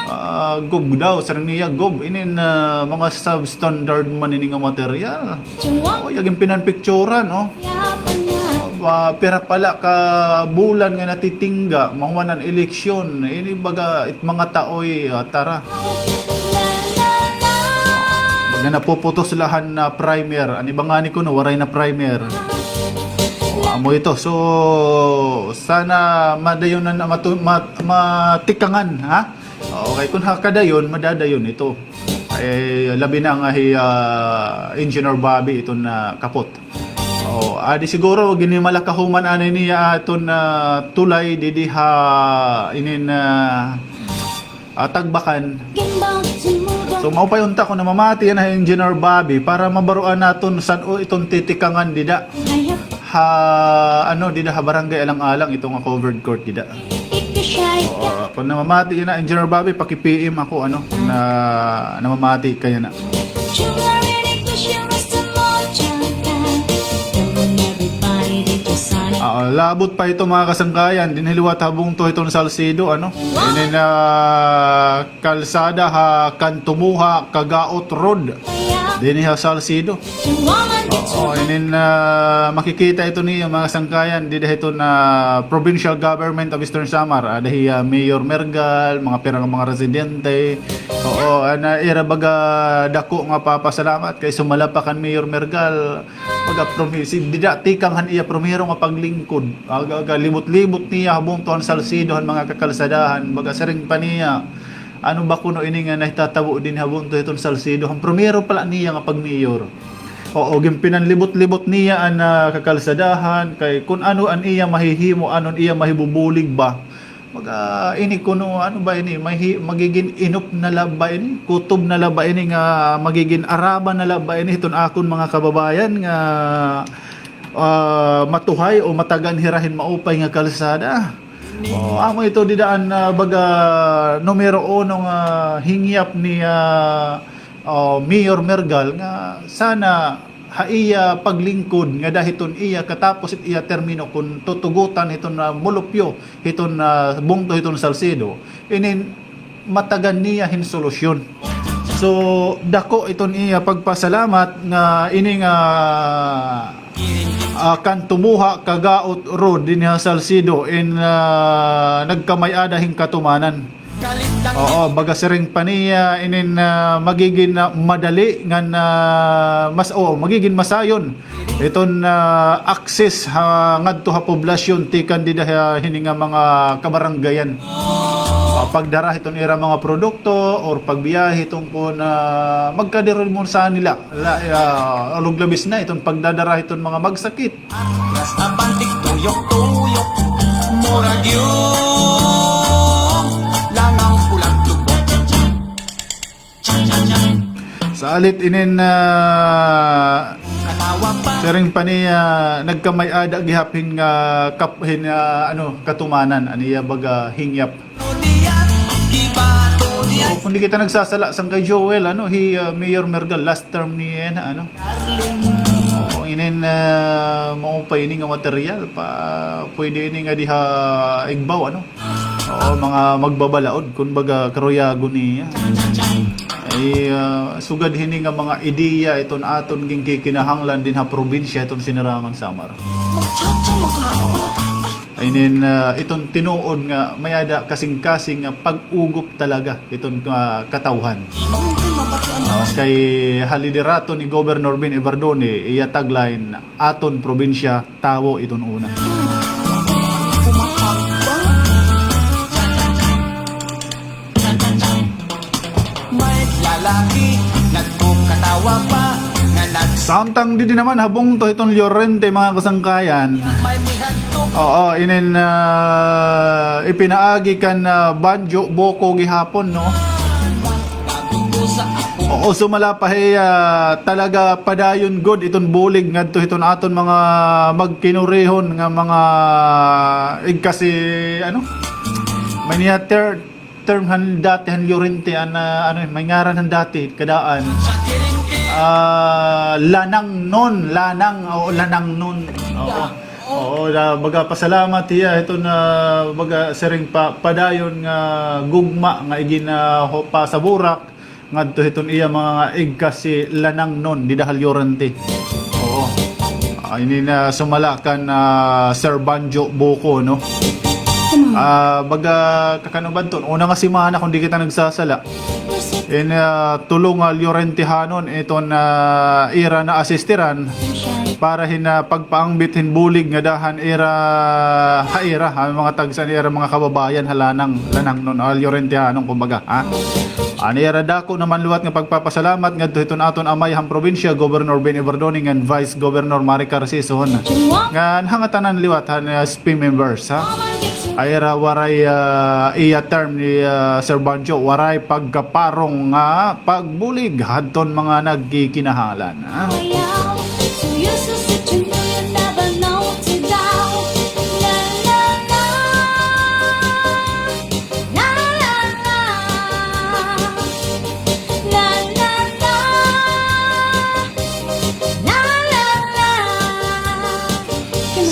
Ah, gob daw, siring niya, gob. Inin, ah, mga substandard man ini nga material. O, iya ginpinanpicturan, o. Ah, pira pala ka bulan nga natitingga, mahuman an eleksyon. Ini baga it mga taoy, ah, tara. Baga napuputos la han primer. An iba ngani kuno, waray na primer. O, amo ito. So, sana madayon na matu-, mat-, matikangan, ha? Okay, kun ha kadayon, madadayon ito. Ay, labi na nga hi, ah, Engineer Bobby iton, ah, kapot. O, adi siguro, ginhimala kahuman anay niya aton, ah, tulay didi ha inin, ah, ah, Tagbakan. So, maupay unta kun namamati yana hi Engineer Bobby para mabaruan naton san-o iton titikangan dida. Ha, ano, dida ha Barangay Alang-alang, ito nga covered court dida. Oo, kun namamati yana, Engineer Bobby, paki-P M ako, ano, kun na, namamati ka yana. Oo, labot pa ito, mga kasangkayan, dinhi liwat ha bungto hiton Salcedo, ano. Ini na kalsada ha Kanto Moha, Kagaot Road. Dinhi ha Salcedo. Oo, inin, ah, makikita ito niyo, mga sangkayan, dida hiton, ah, Provincial Government of Eastern Samar. Ada hi, ah, Mayor Mergal, mga pira nga mga residente. Oo, ana ira baga dako nga papasalamat kay sumala pa kan Mayor Mergal. Baga promi-, si, dida tikang han iya primero nga paglingkod. Aga-aga, libot-libot niya ha bungto han Salcedo han mga kakalsadahan. Baga siring pa niya, ano ba kuno ini nga nahitatabo dinhi ha bungto hiton Salcedo? Han primero pala niya nga pagmayor. Oo, ginpinanlibot-libot niya an, ah, kakalsadahan, kay kun ano an iya mahihimo, ano an iya mahibubulig ba. Baga ini kuno, ano ba ini, mahi-, magigin inop na la ba ini, kutob na la ba ini nga magigin araba na la ba ini hiton akon mga kababayan nga, ah, matuhay o matagan hira hin maupay nga kalsada. O, amo ito dida an, ah, baga numero uno nga hingyap ni, ah, ah, Mayor Mergal nga sana ha iya paglingkod ngada hiton iya katapos it iya termino kun tutugotan hiton, ah, mulupyo hiton, ah, bungto hiton Salcedo, inin matagan niya hin solusyon. So, dako iton iya pagpasalamat nga ini nga, ah, Kanto Moha, Kagaot Road dinhi ha Salcedo in, ah, nagkamay-ada hin katumanan. Oo, baga siring pa niya inin, ah, magigin, ah, madali ngan, ah, mas, oo, magigin masayon iton, ah, access ha, ngadto ha poblasyon tikang dida ha hini nga mga kabarangayan. Ah, pagdara hiton ira mga produkto or pagbiyahe hiton kun, ah, magkadiri man sa nila. La, ah, alog labis na iton pagdadara hiton mga magsakit. Atras, abantik, tuyok-tuyok. Murag yung langaw pulang tubok. Salit inin, ah, siring pa niya, nagkamay-ada gihap hin, ah, kap-, hin, ah, ano, katumanan, an iya baga hingyap. So, kun di kita nagsasala, Sangkay Joel, ano, hi, ah, Mayor Mergal, last term niya yana, ano. Oo, inin, ah, maupay ini nga material, pa, pwede ini nga diha igbaw, ano. Oo, mga magbabalaod, kun baga, karuyagon niya. Ay, ah, sugad hini nga mga ideya, iton aton ginkikinahanglan dinhi ha probinsya, iton Sinirangan Samar. Inin, ah, iton tinuod nga may-ada kasingkasing nga pag-ugop talaga iton, ah, katawhan. Ah, kay ha liderato ni Governor Ben Evardone, iya tagline, aton probinsya, tawo iton una. May lalaki nagkukatawa pa nga nag- Samtang didi naman ha bungto hiton Llorente, mga kasangkayan. Oo, inin, ah, ipinaagi kan, ah, Banjo Boko gihapon, no? Oo, sumala pa hi, ah, talaga padayon gud iton bulig ngadto hiton aton mga magkinurihon nga mga igkasi, ano? May niya ter-, term han dati han Llorente, an, ah, ano, may ngaran han dati, kadaan. Ah, Lanangnon, Lanang, oo, Lanangnon. Oo. Oo, na, baga pasalamat hiya hiton, baga siring pa, padayon nga gugma nga igin, ah, ho, pasaburak ngadto hiton iya mga igkasi Lanangnon dida ha Llorente. Oo. Ah, ini na sumala kan, ah, Sir Banjo Buko, no? Ah, baga kakan-o ba adton, una nga semana kon di kita nagsasala. In, ah, tulo nga Llorentehanon iton, ah, ira naasistiran para hin, ah, pagpaangbit hin bulig ngada han ira, ha ira, ha mga tagsa han ira mga kababayan ha Lanang, Lanangnon, ah, Llorentehanon, kumbaga, ha? An ira dako naman liwat nga pagpapasalamat ngadto hiton aton amay han probinsya, Governor Ben Evardone, ngan Vice Governor Maricar Sison. Ngan hangatanan liwat han, ah, S P members, ha? Ay ira waray, ah, iya term ni, ah, Sir Banjo, waray pagkaparong nga pagbulig hadton mga nagkikinahanglan, ha?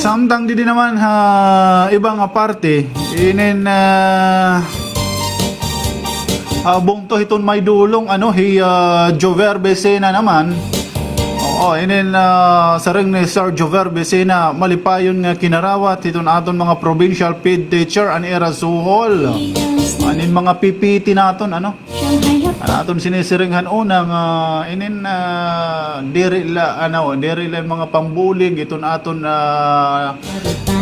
Samtang didi naman ha iba nga parte, inin, ah, ah, bungto hiton Maydolong, ano, hi, ah, Jover Becena naman. Oo, inin, ah, siring ni Sir Jover Becena, malipayon nga kinarawat hiton aton mga provincial PED teacher an ira suhol. Anin mga P P T naton, ano? An aton sinisiring han una nga inin, ah, diri la, ano, diri la mga pambulig iton aton, ah,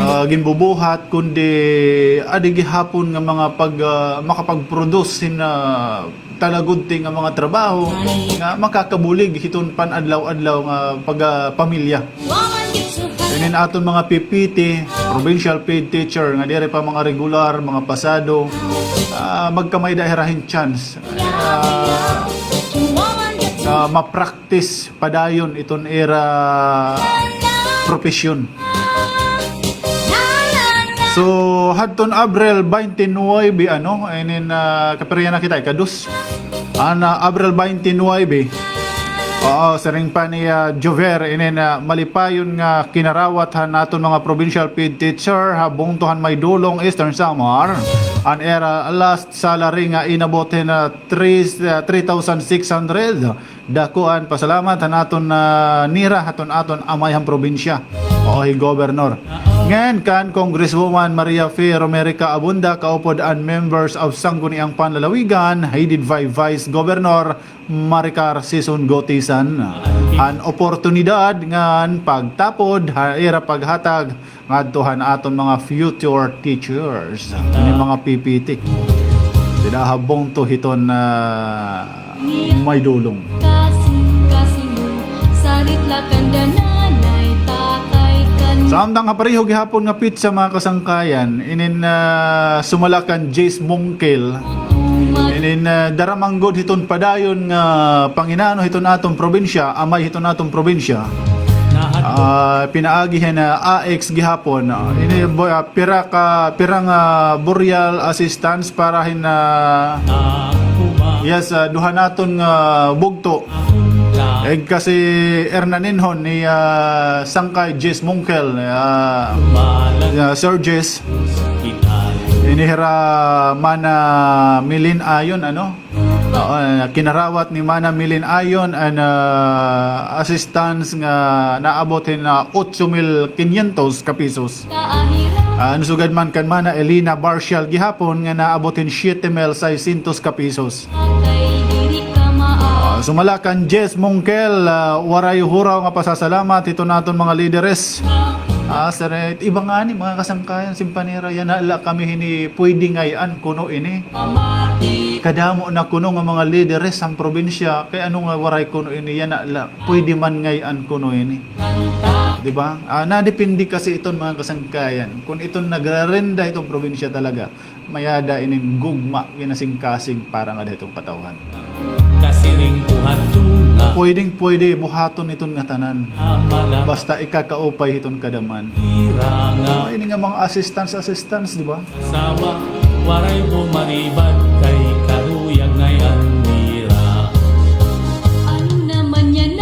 ah, ginbubuhat, kundi adi gihapon nga mga pag, ah, makapag-produce hin, ah, talagudti nga mga trabaho nga makakabulig hiton pan-adlaw-adlaw nga pag, ah, pamilya. Inin aton mga P P T, provincial PED teacher, nga diri pa mga regular, mga pasado, ah, magkamay-ada hira hin chance, ah, nga ma-practice padayon iton ira propesyon. So, hadton Abril twenty-nine, ano, inin, ah, kapira na kita, ika-dos. An, ah, Abril twenty-nine, oo, siring pa ni, ah, Jover, inin, ah, malipayon nga kinarawat han aton mga provincial PED teacher ha bungto han Maydolong, Eastern Samar. An ira last salary nga inabot hin, ah, three, ah, three thousand six hundred. Dako an pasalamat han aton, ah, nira, haton aton amay han probinsya. Oo, hi Governor. Ngan kan Congresswoman Maria Fe Romerica Abunda, kaupod an members of Sangguniang Panlalawigan, headed by Vice Governor Maricar Sison Goteesan, han oportunidad ngan pagtapod ha ira paghatag ngadto han aton mga future teachers, ini mga P P T dida ha bungto hiton, ah, Maydolong. Samtang ha pareho gihapon nga petsa, mga kasangkayan, inin, ah, sumala kan Jace Mongkel, inin, ah, dara man gud hiton padayon nga panginano hiton aton probinsya, amay hiton aton probinsya. Ah, pinaagi hin, ah, A X gihapon. Ah, ini, bo-, ah, pira ka, pira nga burial assistance para hin, ah, yes, ah, duha naton nga bugto. Igkasi Hernaninhon ni, ah, Sangkay Jace Mongkel, ah, ah, Sir Jace. Ini hira Mana Milin Ayon, ano? Oo, ah, kinarawat ni Mana Milin Ayon an, ah, assistance nga naabot hin, ah, otso mil kinyentos ka pesos. Ah, an sugad man kan Mana Elena Barcial gihapon nga naabot hin siyete mil seiscientos ka pesos. Ah, sumala kan Jace Mongkel, ah, waray huraw nga pasasalamat hiton aton mga lideres. Ah, sir, eh, iba ngani, mga kasangkayan, simpanira, yana la kami hini pwede ngay-an kuno ini. Kadamo na kuno nga mga lideres han probinsya, kay ano nga waray kuno ini, yana la, pwede man ngay-an kuno ini. Di ba? Ah, nadepende kasi iton, mga kasangkayan, kun iton nagrarenda iton probinsya talaga. May-ada inin gugma nga inasingkasing para ngada hiton katawhan. Pwedeng-pwede buhaton iton ngatanan. Basta ikakaupay hiton kadaman. Ini nga mga assistance, assistance, di ba? Waray bumaribad kay karuyag ngay-an nira. Ano naman yan?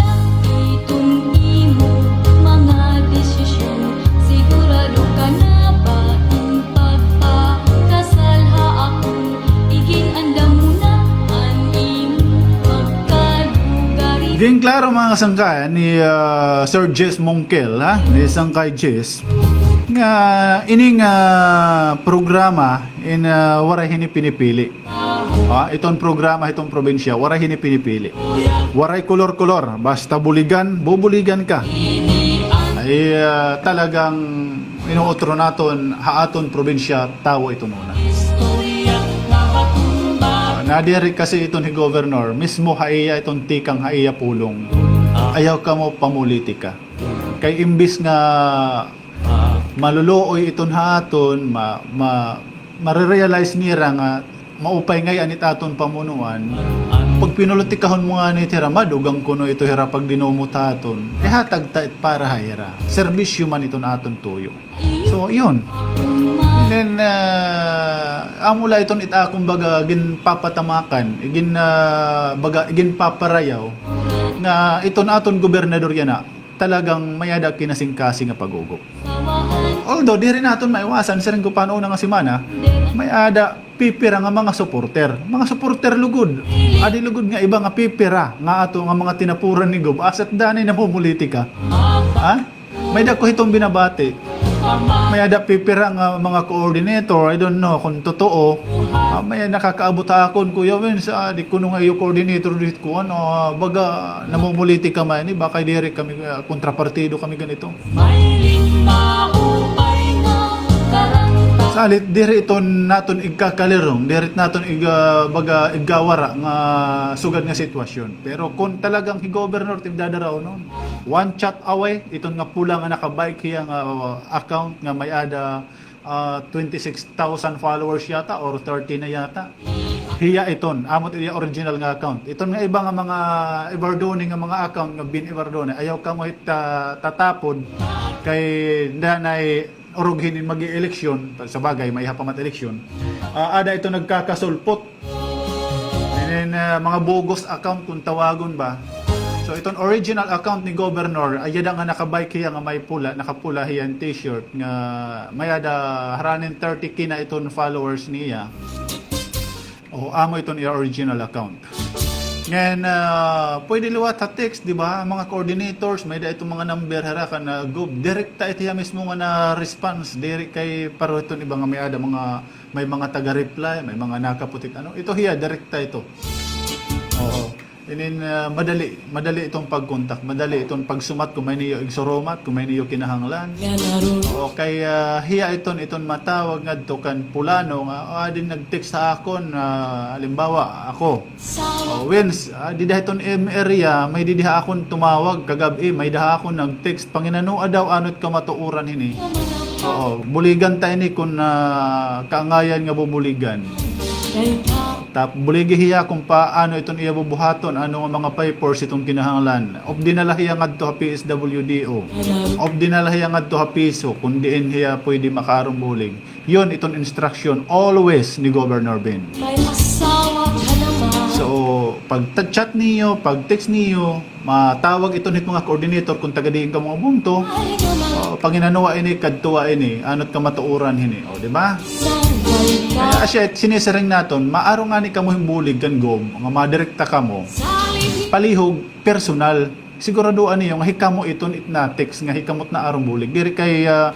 Ginklaro, mga kasangkayan, ni, ah, Sir Jess Mongkel, ha? Ni Sangkay Jess, nga ining, ah, programa in, ah, waray hini pinipili. Ha? Iton programa, iton probinsya, waray hini pinipili. Waray kolor-kolor. Basta buligan, bubuligan ka. Ay, ah, talagang inuutro naton ha aton probinsya, tawo iton una. Ah, nadiri kasi iton hi Governor, mismo ha iya iton tikang ha iya pulong. Ayaw kamo pamulitika. Kay imbis nga maluluoy iton ha aton, ma-, ma-, marirealize nira nga maupay ngay-an it aton pamunuan. Pagpinulitikahon mo ngani it hira, madugang kuno ito hira pagdinumot ha aton. Ihatag ta it para ha ira. Serbisyo man iton aton tuyo. So, yun. And then, ah, amo la iton it akon baga ginpapatamakan, gin, ah, baga ginpaparayaw nga iton aton gobernador yana talagang may-ada kinasingkasing nga pag-ugop. Although, diri naton maiwasan, siring ko pa han una nga semana, may-ada pipira nga mga supporter. Mga supporter lugod. Adi lugod nga iba nga pipira nga ato nga mga tinapuran ni Gob. Asat danay namumulitika. Ha? May-ada ko hiton binabati. May-ada pipira nga mga coordinator, I don't know kung totoo. Ah, may nakakaabot ha akon, Kuya Wins, ah, di kuno nga iyo coordinator dito, kuan, ah, baga namumulitika man ini, baka diri kami, ah, kontrapartido kami ganito. Salit, diri iton naton igkakalirong, diri naton iga-, baga igawara nga sugad nga sitwasyon. Pero kung talagang hi Governor, tim dadaraonon, one chat away, iton nga pula nga naka-bike hiya nga, uh, account nga may-ada, uh, twenty-six thousand followers yata or thirty na yata. Hiya iton, amo it iya original nga account. Iton nga iba nga mga Evardone nga mga account nga bin Evardone, ayaw kamo hit, uh, tatapod kay danay orog hini mag-eleksyon, sa bagay, maiha pa man it eleksyon. Ah, ada ito nagkakasulpot. And then, ah, mga bogus account kung tawagon ba. So, iton original account ni Governor, ay ada nga naka-bike hiya nga may pula, nakapula hiya nga t-shirt, nga may ada haranin thirty K na iton followers niya. O, amo iton iya original account. Ngan, ah, pwede liwat ha text, di ba? Mga coordinators, may-ada iton mga number hira kan, ah, Gob. Direkta ito hiya mismo nga na-response. Diri kay paro iton iba nga may-ada mga, may mga taga-reply, may mga nakaputik. Ano? Ito hiya, direkta ito. Oo. Inin, ah, madali, madali iton pag-contact, madali iton pagsumat kung may niyo igsurumat, kung may niyo kinahanglan. O kay, ah, hiya iton, iton matawag ngadto kan pulano nga, ah, adi nag-text ha akon, ah, halimbawa, ako. O, Wins, ah, dida hiton M area, may didi ha akon tumawag kagab-i, may-ada ha akon nag-text, panginanoa daw ano it kamatuoran hini. Oo, buligan ta ini kun, ah, kaangayan nga bubuligan. Tap-, buligi hiya kung paano iton iya bubuhaton, ano nga mga papers iton kinahanglan. Updi na la hiya ngadto ha P S W D O. Updi na la hiya ngadto ha piso, kun diin hiya pwede makaaron bulig. Yun, iton instruction always ni Governor Ben. So, pag-chat niyo, pag-text niyo, matawag iton hit mga coordinator kung taga diin kamo nga bungto. O, panginanoa ini, kadtoa ini, ano it kamatuoran hini, o, di ba? Kay asya, sinisiring naton, maaron ngani kamo hin bulig kan Gob, nga madirekta kamo. Palihog, personal. Siguradoan niyo nga hikamo iton it na-text nga hikamo it naaron bulig. Diri kay, ah,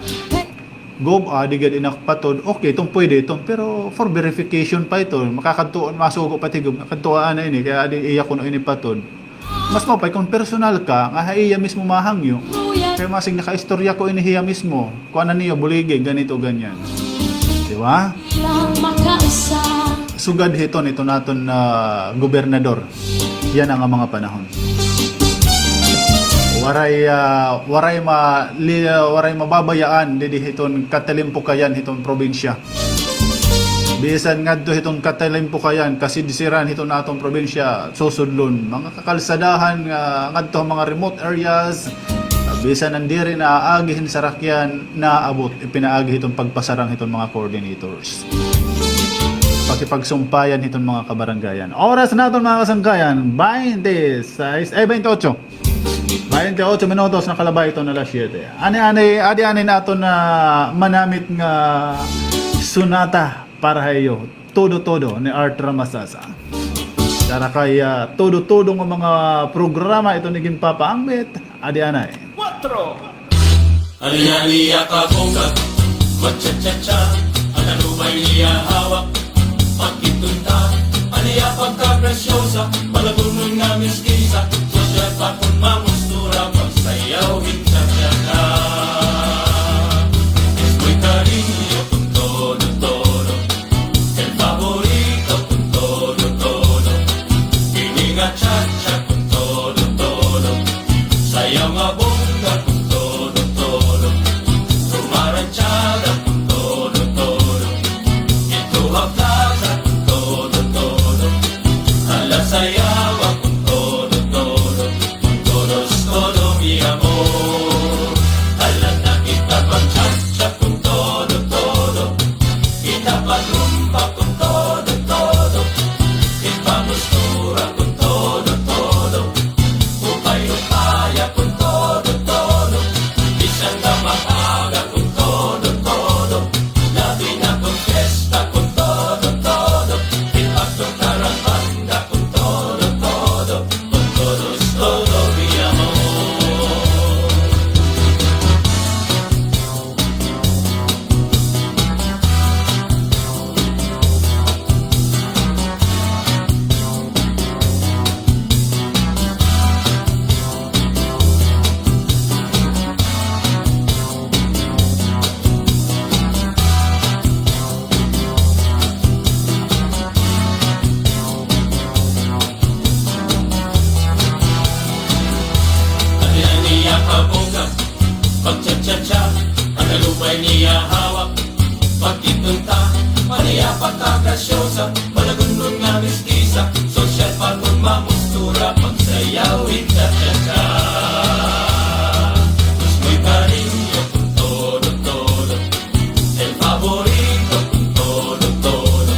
Gob, ah, di gad inak patod. Okay, iton pwede iton. Pero for verification pa iton. Makakadto, masugo pa ti Gob. Kadtoa na ini, kay adi iya kuno ini patod. Mas maupay kun personal ka, nga ha iya mismo mahangyo. Kay masig nakaistorya ko ini hiya mismo. Kuan na niyo, buligi, ganito, ganyan. Di ba? Sugad hiton, iton naton, ah, gobernador. Yana nga mga panahon. Waray, ah, waray ma-, li-, ah, waray mababayaan didi hiton katalimpukayan hiton probinsya. Bisan ngadto hiton katalimpukayan, kasidsiran hiton aton probinsya, susudlon. Mga kakalsadahan nga ngadto ha mga remote areas, bisan an diri naaagi hin sarakyan, naabot, ipinaagi hiton pagpasarang hiton mga coordinators. Pakipagsumpayan hiton mga kabarangayan. Oras naton, mga kasangkayan, baynte sais, eh, baynte otso. Baynte otso minutos nakalabay iton alas siyete. Ani, ani, adi, ani naton nga manamit nga sonata para ha iyo. Todo, todo ni Art Ramasasa. Para kay, ah, todo-todo nga mga programa iton ginpapaangmit, adi anay. Kuwatro. An iya-iya kabungga, magcha-cha-cha, an alubay niya hawak, pagkitunta, an iya pagkapresyosa, malagungon nga miskisa, sosyal pa kon mamustura, pagsayaw hin cha-cha-cha. Es muy cariño con todo, todo. El favorito con todo, todo. Ini nga cha-cha con todo, todo. Sayaw nga bongga con todo, todo. Rumaranchada con todo, todo. Ito ha plaza con todo, todo. Hala sayawa con todo, todo. Con todos, todo mi amor. Hala na kita pagcha-cha con todo, todo. Kita pagrumba con todo, todo. Ipamustura con todo, todo. Upay-upaya con todo, todo. Bisan na maaga con todo, todo. Labi na kon fiesta con todo, todo. Ipagtukar an banda con todo, todo. Con todos, todo mi amor. An iya kabungga, pagcha-cha-cha, an alubay niya hawak, pagkitunta, an iya pagkapresyosa, malagungon nga miskisa, sosyal pa kon mamustura, pagsayaw hin cha-cha-cha. Es muy cariño con todo, todo. El favorito con todo, todo.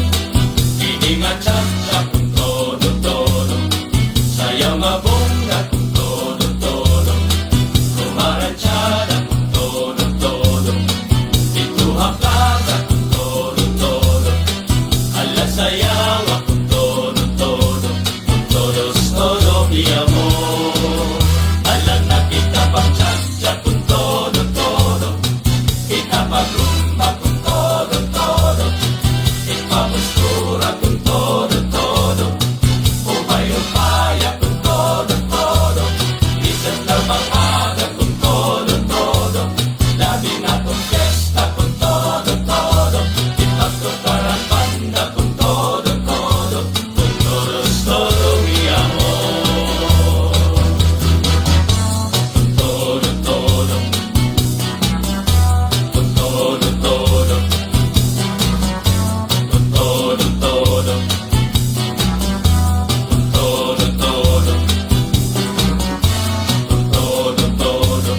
Ini nga cha-cha con todo, todo. Sayaw nga bongga con todo, todo. Rumaranchada con todo, todo. Didto ha plaza con todo, todo. Hala sayawa con todo, todo. Con todos, todo mi amor. Hala na kita pagcha-cha con todo, todo. Kita pagrumba con todo, todo. Ipamustura con todo, todo. Upay-upaya con todo, todo. Bisan na maaga con todo, todo. Labi na kon fiesta con todo, todo. Ipagtukar an banda con todo, todo. Con todos, todo mi amor. Con todo, todo. Con todo, todo. Con todo, todo. Con todo, todo. Con todo, todo.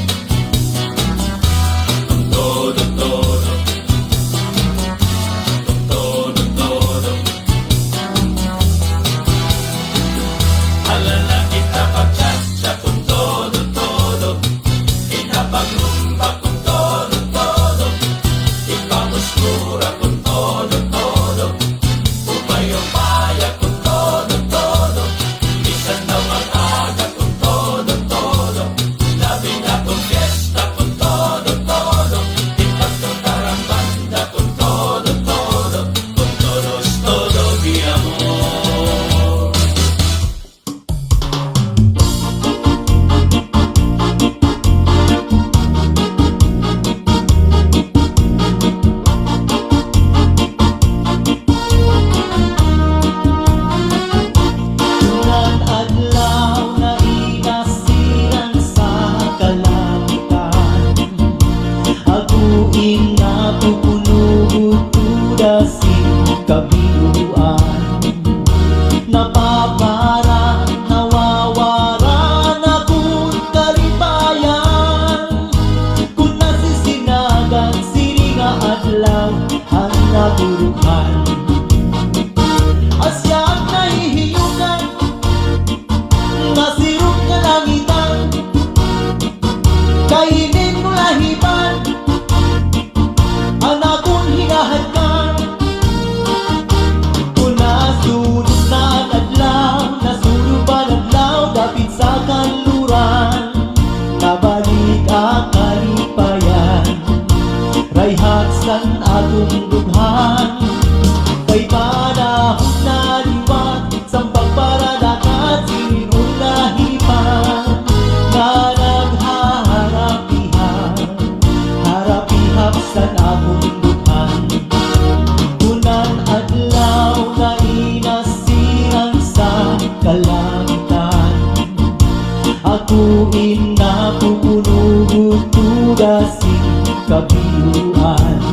Con todo, todo. Con todo, todo. Hala na kita pagcha-cha con todo, todo. Kita pagrumba con todo, todo. Ipamustura con todo, todo. Upay-upaya con todo, todo. Bisan na maaga con todo, todo. Labi na kon fiesta con todo, todo. Ipagtukar an banda con todo, todo. Con todos, todo mi amor. Ngan adlaw na inasiran sa kalangitan. Ako in natutunog tuda sin kabiluan. Napaparan, nawawaran akon kalipayan. Kon nasisinagan sini nga adlaw, an naturukan. Asya an nahihiyukan. Nasirog kalangitan, kay inin ko lahiban, an akon hinahadkan. Kon nasunod na an adlaw, Kan aton dughan, kay panahon na liwat, san pagparadakat sinin-on lahipan, nga naghaharap-ihap, harap-ihap san aton dughan. Kun an adlaw na inasiran sa kalangitan, ako in napupuno gud tugas sin kabiyoan.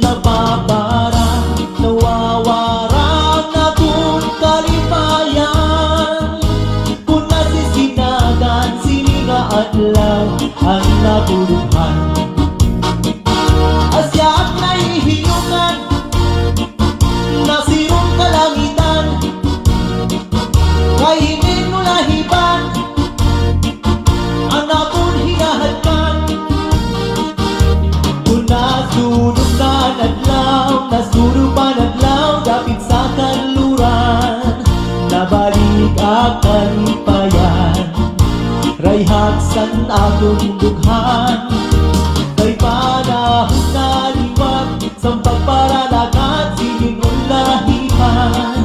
Napapara, nawawara an aton kalipayan. Kun nasisinagan sini nga adlaw an aton dughan. Asya an nahihinukan, nasiron kalangitan, kay inin no lahipan, an aton hinahadkan. Kun nasudop na an adlaw, nasudop an adlaw, dapit sa kanluran, nabalik an kalipayan, rayhak san aton dughan, kay panahon na liwat, san pagparadakat sinin-on lahipan,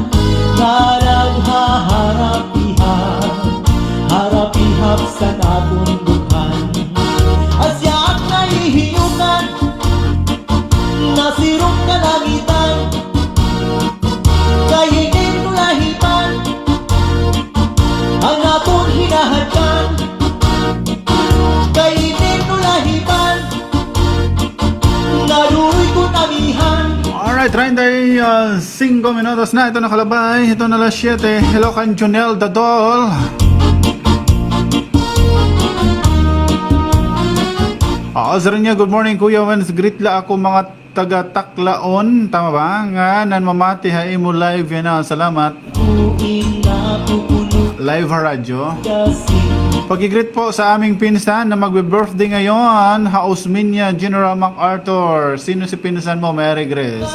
nga naghaharap-ihap, harap-ihap san aton dughan. Asya an nahihinukan, nasiron kalangitan, kay inin no lahipan, an aton hinahadkan, kay inin no lahipan, nga duroy kon amihan. Alright, treinta y cinco minutos na ito nakalabay. Ito na alas siyete. Hello kan Jonel Dadol. Ah, Azrenia, good morning, Kuya Wens. Greet la ako mga taga Taclaon, tama ba? Nga nanmamati ha imo live yana. Salamat. Live ha radyo. Paki-greet po sa aming pinsan na magbe-birthday ngayon, ha Osmeña, General MacArthur. Sino si pinsan mo, Mary Grace?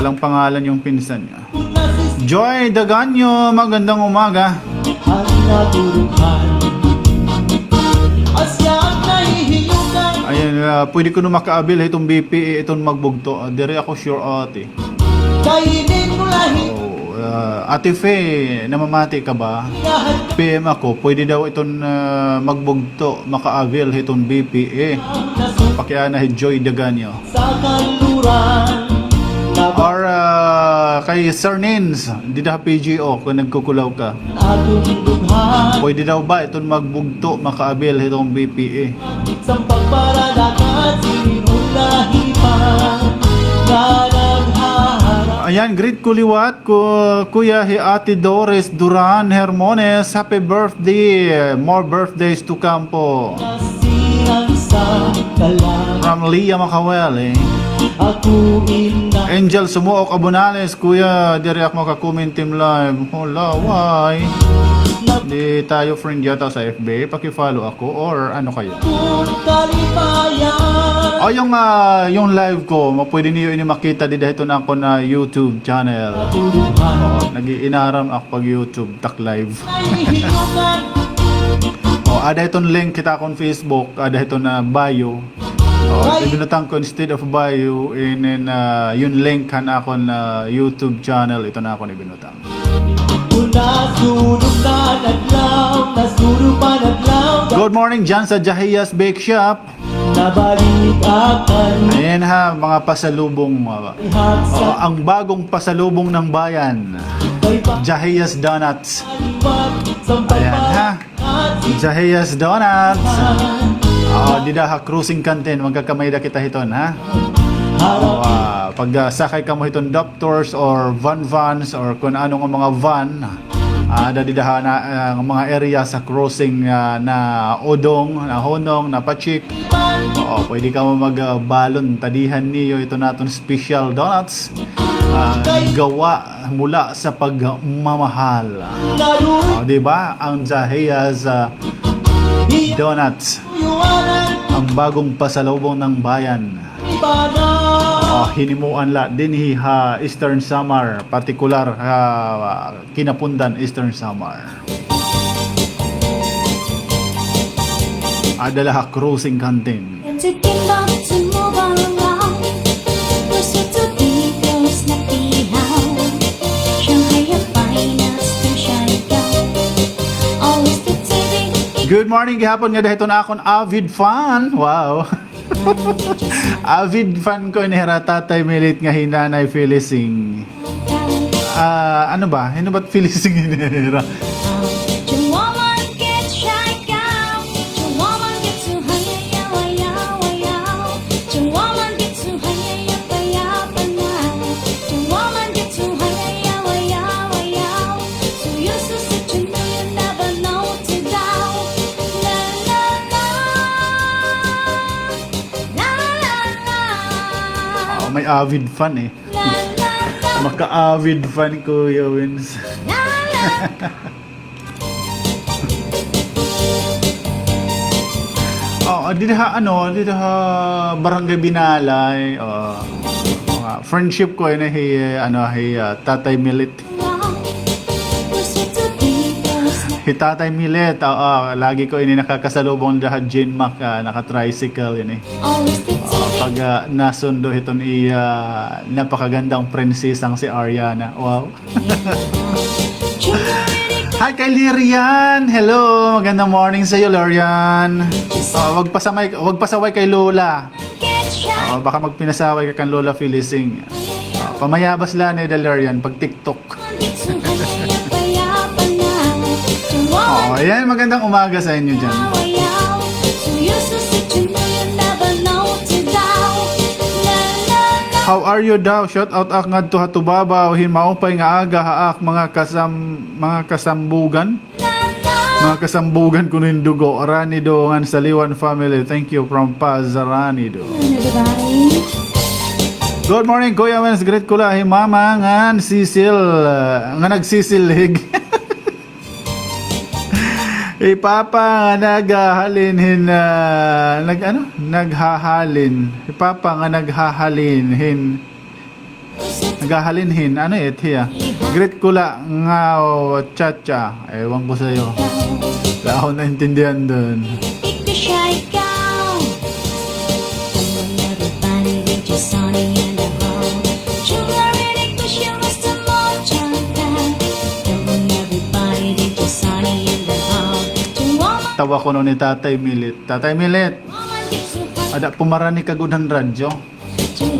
Walang pangalan yung pinsan niya. Joy Daganyo, magandang umaga. Ayan, ah, pwede kuno makaabil hiton B P A, iton magbugto. Ah, diri ako sure, ate. Oh, ah, Ate Fe, namamati ka ba? P M ako, pwede daw iton, ah, magbugto, makaabil hiton B P A. Pakiana hi Joy Daganyo. Or, ah, kay Sir Nins, dida ha P G O, kung nagkukulaw ka. Pwede daw ba iton magbugto, makaabil hiton B P A? Ayan, greet ko liwat. Ku-, Kuya, hi Ate Doris Duran Hermones, happy birthday. More birthdays to come po. From Leah Macawel, eh. Angel Sumuok Abonales, Kuya, diri ako maka-comment im live. Hala, why? Di tayo friend yata sa F B. Paki-follow ako or ano kayo? O, yung, ah, yung live ko, ma-, pwede niyo ini makita dida hiton akon, ah, YouTube channel. Oo, nag-iinaram ako pag YouTube, tak live. O, ada hiton link hit akon Facebook, ada hiton, ah, bio. O, ibinutang ko instead of bio, inin, ah, yung link han akon, ah, YouTube channel, ito na akon ibinutang. Good morning dyan sa Jahias Bake Shop. Ayan ha, mga pasalubong, mga, o, ang bagong pasalubong ng bayan. Jahias Donuts. Ayan ha. Jahias Donuts. O, dida ha Crossing Canteen, magkakamay-ada kita hiton, ha? O, ah, pag, ah, sakay kamo hiton Daptors or Van Vans or kun ano nga mga van, ah, ada dida ha na, ah, mga area sa crossing, ah, na Odong, na Honong, na Pachik. O, pwede kamo mag, ah, balon, tadihan niyo ito naton special donuts. Ah, gawa mula sa pagmamahal. O, di ba? Ang Jahias, ah, Donuts. Ang bagong pasalubong ng bayan. O, hinimuan la dinhi ha Eastern Samar, partikular ha Quinapondan, Eastern Samar. Ada la ha Crossing Canteen. Ang tikindak sa mga Morning gihapon ngada hiton akon avid fan. Wow. Avid fan ko ini hira Tatay Milit nga hi Nanay Felicing. Ah, ano ba? Ano ba't Felicing ini hira? Oh, may avid fan eh. Maka-avid fan, Kuya Wins. Oh, dida ha, ano, dida ha Barangay Binalay. Oh, mga friendship ko ini hi, ano, hi, ah, Tatay Milit. Hi Tatay Milit, oo, lagi ko ini nakakasalubong dida ha Genmac, ah, naka-tricycle ini. Oh, pag, ah, nasundo hiton iya napakagandang prinsesang si Ariana. Wow. Hi kay Lirian! Hello! Magandang morning sa'yo, Lirian. Ah, wag pasamay, wag pasaway kay Lola. Ah, baka magpinasaway ka kan Lola Felicing. Ah, pamayabas la ni da Lirian pag TikTok. Oh, ayan, magandang umaga sa inyo dyan. How are you daw? Shout out ak ngadto ha Tubabao, hin maupay nga aga ha ak mga kasam-, mga kasambugan. Mga kasambugan kuno hin dugo, Ranido ngan Saliwan family. Thank you from Paz Ranido. Good morning, Kuya Wens. Greet ko la hi Mama ngan Cecil, uh, nga nagsisilhig. Hi Papa nga naghahalin hin, ah, nag-, ano? Naghahalin. Hi Papa nga naghahalin hin, naghahalin hin. Ano it hiya? Greet ko la nga, oh, cha-cha. Ewan ko sa'yo. Wala akong naintindihan dun. Tawa kuno ni Tatay Milit. Tatay Milit, ada pumarani ka gud han radyo.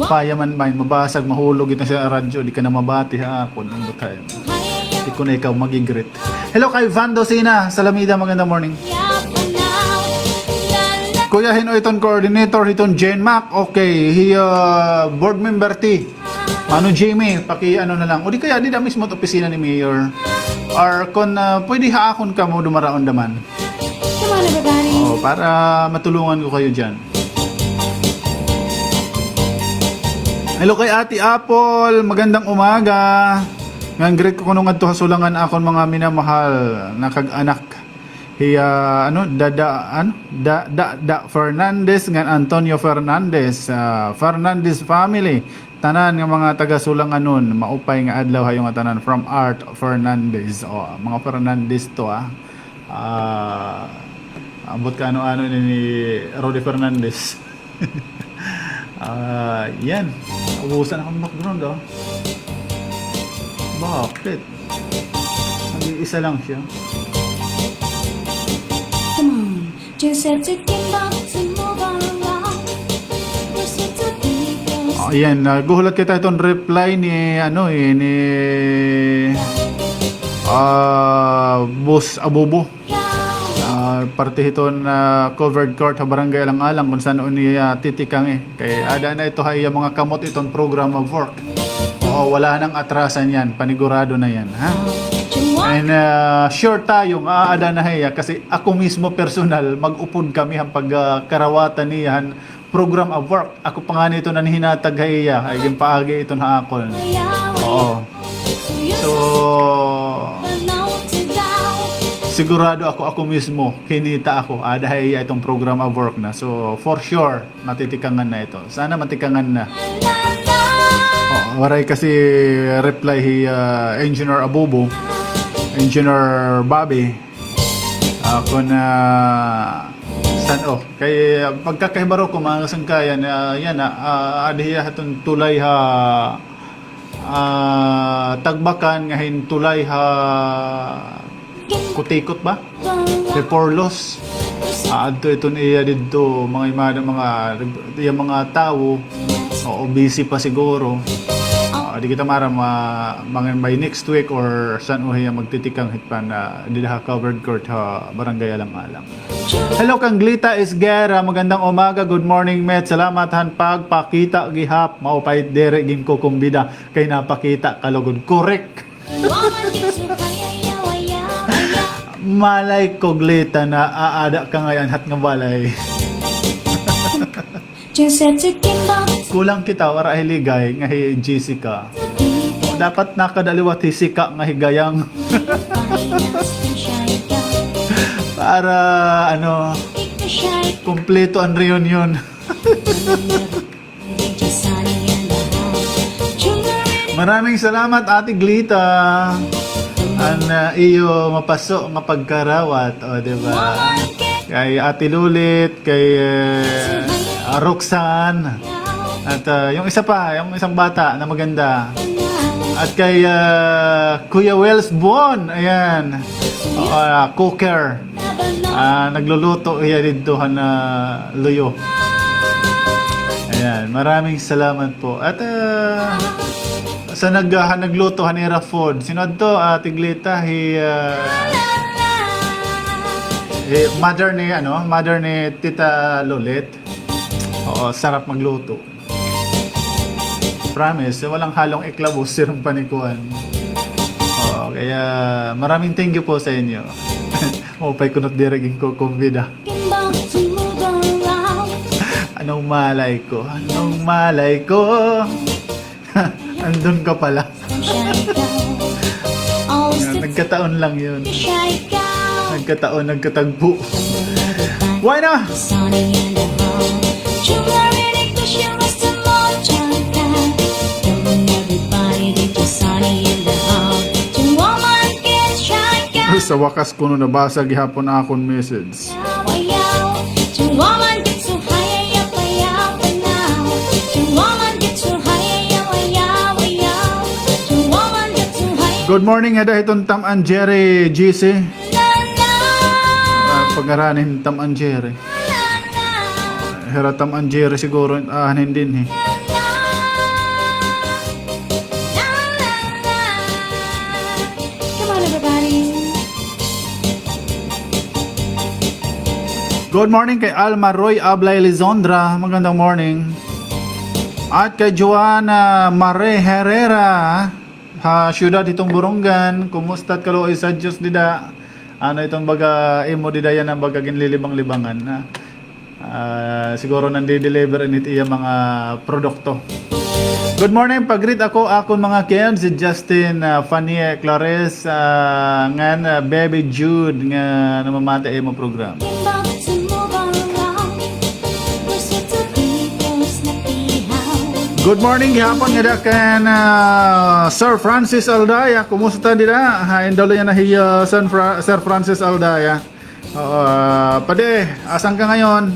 Paya man may mabasag, mahulog ito sa radyo, di ka na mabati ha akon. Ang butay. Di ko na ikaw magigreet. Hello kay Van Docina, Salamida, magandang morning. Kuya, hin-o iton coordinator hiton Genmac? Okay, hi, ah, board member ti Mano Jimmy, paki-ano na lang. O di kaya dida mismo it opisina ni Mayor. Or kon, ah, pwede ha akon kamo dumaraon daman. Come on, everybody. Oh, para matulungan ko kayo dyan. Hello kay Ate Apple, magandang umaga. Ngan greet ko kuno ngadto ha sulangan akon mga minamahal na kag-anak. Hi, ah, ano, Dada, ano, Da-, Da-, Da Fernandez ngan Antonio Fernandez, ah, Fernandez family. Tanan nga mga taga Sulanganon, maupay nga adlaw ha iyo nga tanan, from Art Fernandez. O, mga Fernandez to, ah. Ah, ambot kaano-ano ni, ni Rudy Fernandez. Ah, yan. Ubusan ako ng background, oh. Bakit? Nag-iisa lang siya. Come on. Just have to give up to move along. We're so to be close. Oh, yan. Naghuhulat kita iton reply ni, ano, eh, ni, ah, Boss Abobo. Ah, parte hiton, ah, covered court ha Barangay Alang-alang kon san-o niya titikang, eh. Kay ada na ito ha iya mga kamot iton program of work. Oo, wala nang atrasan yan. Panigurado na yan, ha? And, ah, sure tayo nga aada na ha iya kasi ako mismo personal, mag-upod kami han pag, ah, karawatan niya han program of work. Ako pa ngani ito nanhinatag ha iya, ay ginpaagi iton ha akon. Oo. So, sigurado ako, ako mismo, kinita ako, aada ha iya iton program of work na. So, for sure, matitikangan na ito. Sana matikangan na. Oo, waray kasi reply hi, ah, Engineer Abubo, Engineer Bobby. Ako na san-o. Kay, ah, pagkakahibaro ko, mga kasangkayan, ah, yan, ah, ah, adi hiya hiton tulay ha, ah, Tagbakan, nga hin tulay ha Kutikot ba? Kay Porlos. Ah, adto iton iya didto, mga imada, mga, iya mga tawo. Oo, busy pa siguro. Ah, di kita maaram, ah, mga by next week or san-o hiya magtitikang hit pan, ah, dida ha covered court ha Barangay Alang-alang. Hello, kan Glita Esguerra. Magandang umaga. Good morning, Met. Salamat han pagpakita gihap. Maupay diri ginkukumbida kay napakita ka lugod. Correct. Malay ko, Glita, na aada ka ngay-an hat nga balay. Kulang kita, wara hi Ligay, nga hi Jessica. Dapat nakadaliwat hi Sika nga hi Gayang. Para, ano, kumpleto an reunion. Maraming salamat, Ate Glita. An, ah, iyo mapaso nga pagkarawat, o, di ba? Kay Ate Lulit, kay, eh, Roxanne. At, ah, yung isa pa, yung isang bata na maganda. At kay, ah, Kuya Wells Bon, ayan. Ah, cooker. Ah, nagluluto hiya didto han, ah, luyo. Ayan, maraming salamat po. At, ah, sa nag-, ah, nagluto han ira food, sino adto, Ate Glita? Hi, ah, hi mother ni, ano, mother ni Tita Lolit. Oo, sarap magluto. Promise, walang halong iklabos, sirong panikuan. Oo, kaya maraming thank you po sa inyo. Maupay kuno it diri ginkukumbida. Anong malay ko? Anong malay ko? Andun ka pala. Yan, nagkataon lang yun. Nagkataon, nagkatagpo. Why na? Sa wakas kuno nabasa gihapon akon message. Good morning, hada hiton Tom and Jerry, G C. Ah, pangaran hin Tom and Jerry. Hira Tom and Jerry siguro, ah, hindi, eh. Come on, everybody. Good morning kay Alma Roy Ablay Lizondra. Magandang morning. At kay Joanna Mare Herrera, ha siyudad hiton Borongan. Kumusta it kaluoy sa Diyos dida? Ano iton baga imo dida yana baga ginlilibang-libangan, ha? Ah, siguro nandi-deliver ini it iya mga produkto. Good morning, pa-greet ako akon mga kids, si Justin, ah, Fanie, Clarice, ah, ngan, ah, Baby Jude nga namamati ha imo program. Good morning gihapon ngada kan, ah, Sir Francis Aldaya. Kumusta dida? Hain daw la yana hi, ah, San Fra-, Sir Francis Aldaya. Oo, ah, padi, asan ka ngayon?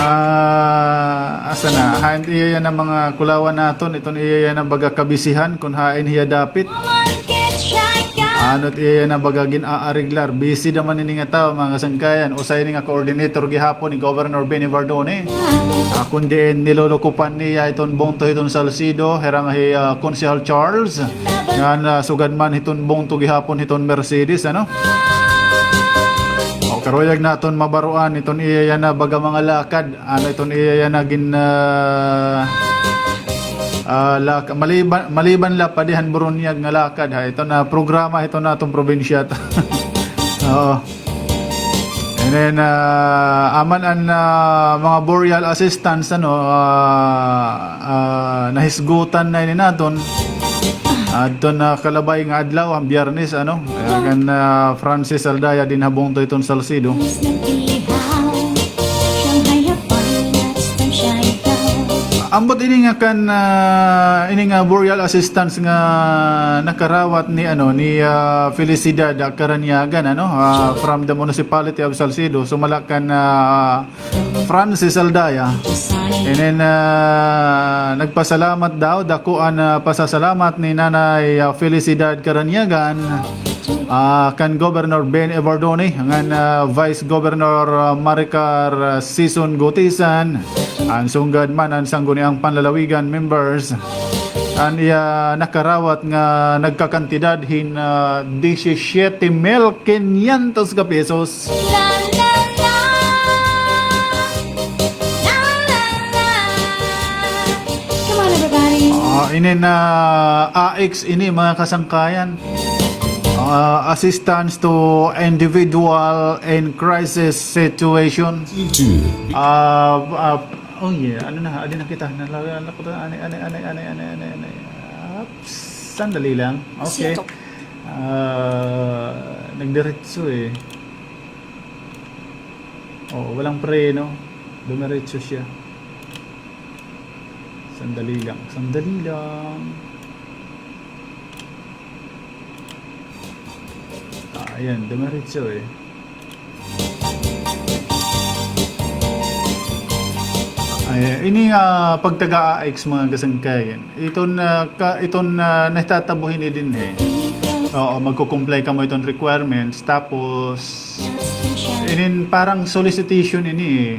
Ah, asa na? Hain iya yana mga kulawan naton, iton iya yana baga kabisihan kun hain hiya dapit. Ano it iya yana baga gin-aariglar? Busy naman ini nga tawo, mga kasangkayan. Usa ini nga coordinator gihapon ni Governor Benny Bardone. Ah, kun diin nilulukupan niya iton bungto hiton Salcedo, hira nga hi, ah, Konsehal Charles. Ngan, ah, sugad man hiton bungto gihapon hiton Mercedes, ano? O, karuyag naton mabaroan iton iya yana baga mga lakad. Ano iton iya yana gin, ah, ah, laka-, maliban, maliban la padi han burunyag nga lakad, ha. Iton, ah, programa hiton aton probinsya. Oo. And then, ah, aman an, ah, mga burial assistance, ano, ah, ah, nahisgutan na ini naton. Adto na kalabay nga adlaw, an Biyernes, ano, kan, ah, Francis Aldaya dinha ha bungto hiton Salcedo. Ambot ini nga kan, ah, ini nga burial assistance nga nakarawat ni, ano, ni, ah, Felicidad Caranyagan, ano, ah, from the municipality of Salcedo, sumala kan, ah, Francis Aldaya. And then, ah, nagpasalamat daw, dako an, ah, pasasalamat ni Nanay, ah, Felicidad Caranyagan. Ah, kan Governor Ben Evardone, ngan, ah, Vice Governor, ah, Maricar, ah, Sison Gutizan, an sugad man an Sangguniang Panlalawigan members, an iya nakarawat nga nagkakantidad hin, ah, disisyete mil kinyentos ka pesos. Come on, everybody. Ah, ini na A X ini, mga kasangkayan. Ah, assistance to individual in crisis situation. Ah, ah, oh yeah, ano na, adi na kita. Nalawi, ano ko to? Ani, ani, ani. Ups, sandali lang. Okay. Ah, nagdiretso eh. Oh, walang preno. Dumiretso siya. Sandali lang. Sandali lang. Ah, ayan, dumiretso eh. Ay, ini nga pagtaga-A X, mga kasangkayan. Iton, ah, ka, iton, ah, nahitatabo hini dinhi. Oo, magko-comply kamo iton requirements. Tapos, inin parang solicitation ini eh.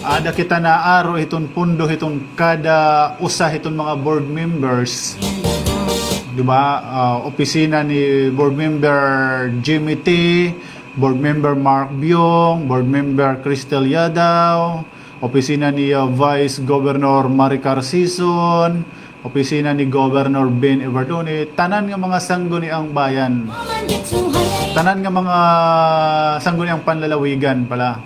Ada kita naaro iton pondo iton kada usa iton mga board members. Di ba? Ah, opisina ni board member Jimmy T, board member Mark Biong, board member Cristel Yadaw, opisina ni, ah, Vice Governor Maricar Sison, opisina ni Governor Ben Evardone, tanan nga mga sangguniang bayan. Tanan nga mga sangguniang panlalawigan pala.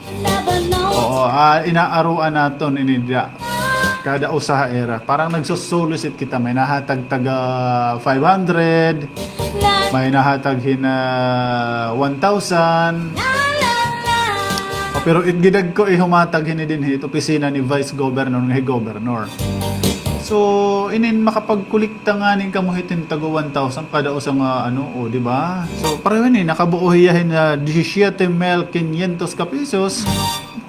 Oo, ah, inaaruan naton ini dida. Kada usa ha ira. Parang nagsusulisit kita. May nahatag taga five hundred, may nahatag hin, ah, one thousand. Oh, pero it gidagko ihumatag hini dinhi it opisina ni Vice Governor nga hi Governor. So, inin makapagkolekta ngani kamo hiton taga one thousand kada usa nga ano, o, di ba? So, pareho ini, nakabuo hiya hin, ah, disisyete mil kinyentos ka pesos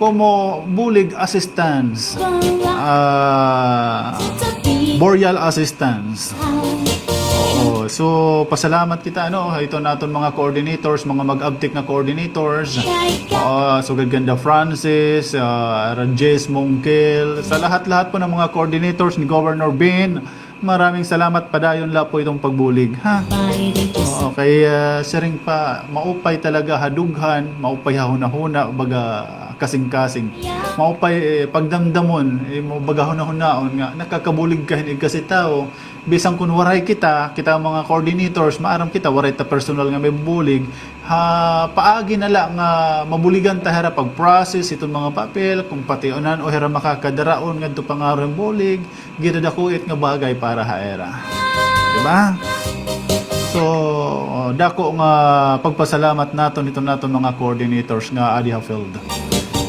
como bulig assistance. Ah, burial assistance. Oo, so, pasalamat kita, ano, hiton aton mga coordinators, mga mag-abtik nga coordinators. Oo, sugad kanda Francis, ah, Rajes Mongkel, sa lahat-lahat po ng mga coordinators ni Governor Ben, maraming salamat padayon la po iton pagbulig, ha? Oo, kay, ah, siring pa, maupay talaga ha dughan, maupay ha hunahuna, baga kasingkasing. Maupay, eh, pagdamdamon, eh, mo baga hunahunaon nga, nakakabulig ka hin igkasi tawo, bisan kun waray kita, kita mga coordinators, maaram kita, waray ta personal nga may bulig. Ha, paagi na la nga mabuligan ta hira pag-process iton mga papel, kun pati unan o hira makakadaraon ngadto pa ngaro hin bulig, gidadako it nga bagay para ha ira. Di ba? So, dako nga pagpasalamat naton iton aton mga coordinators nga adi ha field.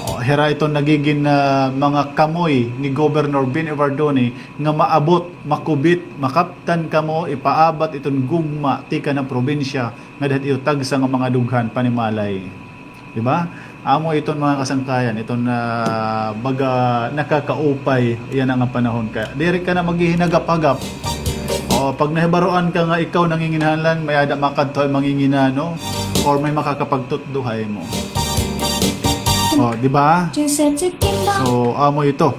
O, hira iton nagigin, ah, mga kamoy ni Governor Ben Evardone nga maabot, makubit, makaptan kamo, ipaabat iton gugma tikang ha probinsya ngada ha iyo tagsa nga mga dughan panimalay. Di ba? Amo iton mga kasangkayan, iton, ah, baga nakakaupay yana nga panahon. Kay diri ka na maghihinagap-hagap. O, pag nahibaroan ka nga ikaw nanginginahanglan, may-ada makadto hin manginginano or may makakapagtutdo ha imo. O, di ba? So, amo ito.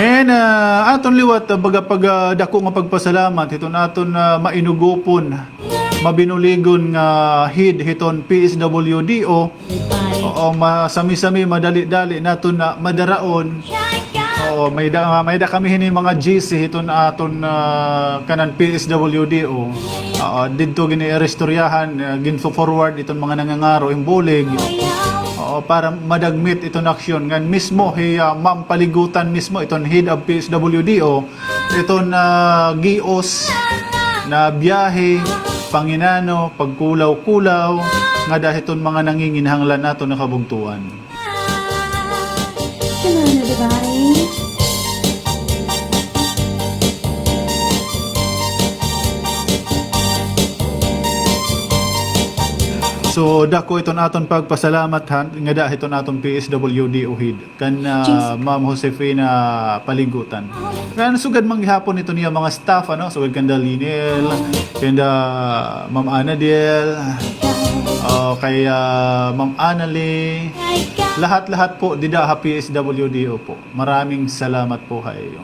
Ngan, ah, aton liwat, ah, baga pag, ah, dako nga pagpasalamat hiton aton, ah, mainugupon, mabinuligon nga head hiton P S W D O. Oo, masami-sami, madali-dali naton na madaraon. Oo, may-ada, may-ada kami hini mga G C hiton aton, ah, kanan P S W D O. Oo, didto gini-iristoryahan, ah, ginfo-forward iton mga nangangaro hin bulig. Oo, para madagmit iton aksyon. Ngan mismo hi, ah, Ma'am Paligutan mismo, iton head of P S W D O, iton, ah, gios na biyahe, panginano, pagkulaw-kulaw, ngada hiton mga nanginginahanglan naton nga kabugtoan. Come on, everybody. So, dako iton aton pagpasalamat, ha, ngada hiton aton P S W D O head, kan, ah, Ma'am Josefina Paligutan. Kan sugad man gihapon iton iya mga staff, ano, sugad kanda Linel, kanda Ma'am Anadel, oh, kay, ah, Ma'am Anali, lahat-lahat po dida ha P S W D O po. Maraming salamat po ha iyo.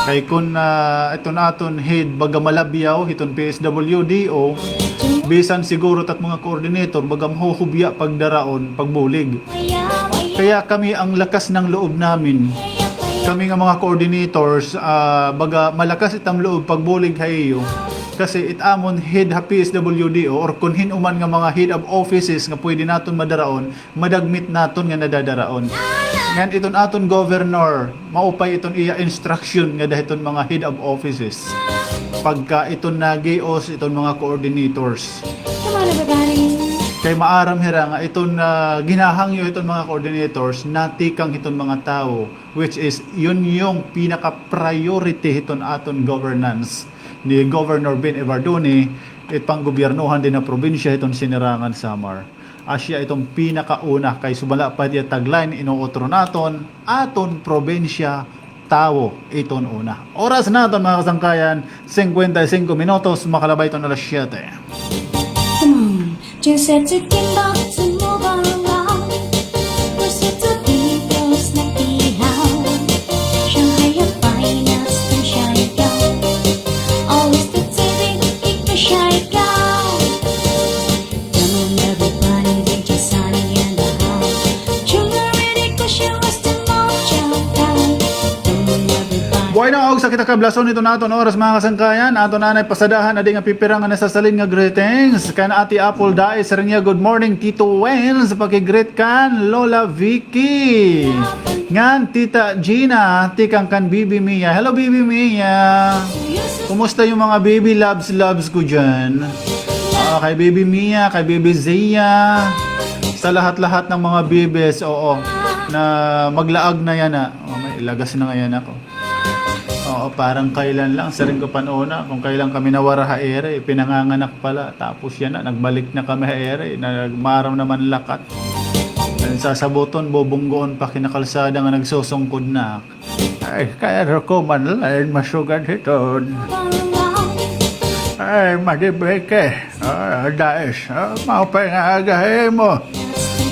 Kay kun, ah, iton aton head baga malabyaw hiton P S W D O, bisan siguro it at mga coordinator baga mahuhubya pagdaraon, pagbulig. Kaya kami, ang lakas ng loob namin, kami nga mga coordinators, ah, baga malakas it am loob pagbulig ha iyo. Kasi it amon head ha P S W D O or kun hin-o man nga mga head of offices nga pwede naton madaraon, madagmit naton nga nadadaraon. Ngan iton aton governor, maupay iton iya instruction ngada hiton mga head of offices. Pagka iton nagios iton mga coordinators. Come on, everybody. Kay maaram hira nga iton, ah, ginahangyo hiton mga coordinators, natikang hiton mga tawo, which is yun yung pinaka-priority hiton aton governance ni Governor Ben Evardone, it panggobyernohan dinhi ha probinsya hiton Sinirangan, Samar. Asya iton pinakauna, kay sumala pa it iya tagline, inuutro naton, aton probinsya, tawo iton una. Oras naton, mga kasangkayan, singkwenta y singko minutos, makalabay iton alas siyete. Come on. Just had to think about to move along. We're set to be close, not be out. Shanghai, your finest and shy girl. Always the T V, keep the shy girl. Buhay na og sa kita kablason, ito na aton oras, mga kasangkayan. Aton anay pasadahan adi nga pipira nga nasasalin nga greetings. Kan Ate Apple Dais, siring niya, "Good morning, Tito Wens." Paki-greet kan Lola Vicky. Ngan Tita Gina, tikang kan Bibi Mia. Hello, Bibi Mia. Kumusta yung mga baby loves, loves ko dyan? Ah, kay Baby Mia, kay Baby Zia, sa lahat-lahat ng mga babies, oo, na maglaag na yana. Oh, may ilagas na nga yana ako. Oo, parang kailan lang, siring ko pa una, kung kailan kami nawara ha ere, pinanganganak pala, tapos yana, nagbalik na kami ha ere, nagmaram naman lakat. Sasabuton, bubunggoon pa kinakalsada nga nagsusungkod na. Ay, kay ano ko man lain masugad hiton. Ay, Madi Beke. Ah, Dais. Ah, maupay nga aga ha imo.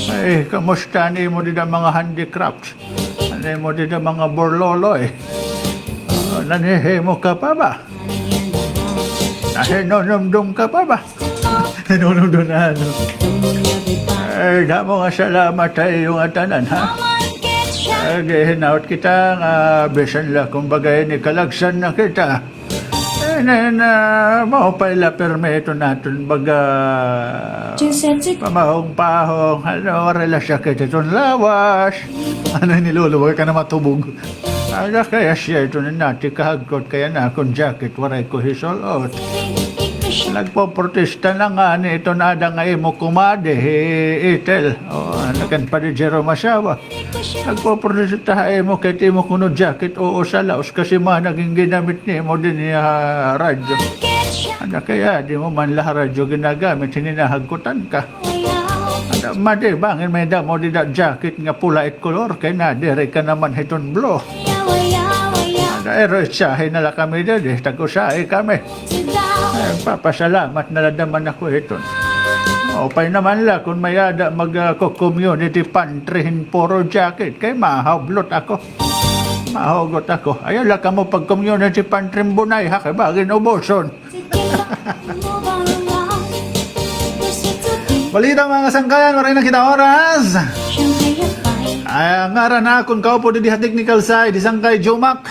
Ay, kamusta an imo dida mga handicrafts? An imo dida mga burloloy? Ah, nanhihimo ka pa ba? Nahinunumdom ka pa ba? Hinunumdom na, ano? Ay, damo nga salamat ha iyo ngatanan, ha? Ay, gihinaot kita nga bisan la kumbaga ini kalagsan na kita. Ay, na, na, maupay la pirmi iton aton baga pamahong-pahong, ano, waray la sakit iton lawas. Ano ni Lolo, waray ka na matubog. Ada kaya siya ito na nati kahagkot kaya na akon jacket, waray ko hisul-ot. Nagpoprotesta na ngani ito na ada nga imo kumadi, hi Itel. O, ano kan Padi Jerome asawa. Nagpoprotesta ha imo kay imo kuno jacket, oo, sa laos kasi mga naging ginamit nimo dinhi ha radyo. Ada kaya di mo man la radyo ginagamit, hininahagkotan ka. Ada, Madi, bangin may damo dida jacket nga pula it kolor, kay nadiri ka naman hiton blue. Ada, ero, itsahi na la kami didi, tag-usahi kami. Ay, papasalamat na la daman ako hiton. Maupay naman la kun may-ada mag, ah, ko-, community pantry hin puro jacket, kay mahublot ako. Mahugot ako. Ayaw la kamo pag-community pantry hin bunay, ha, kay bangin ubuson. Balita, mga kasangkayan, waray na kita oras. Ay, ngaran ha akon kaupo didi ha technical side, hi Sangkay Jumac.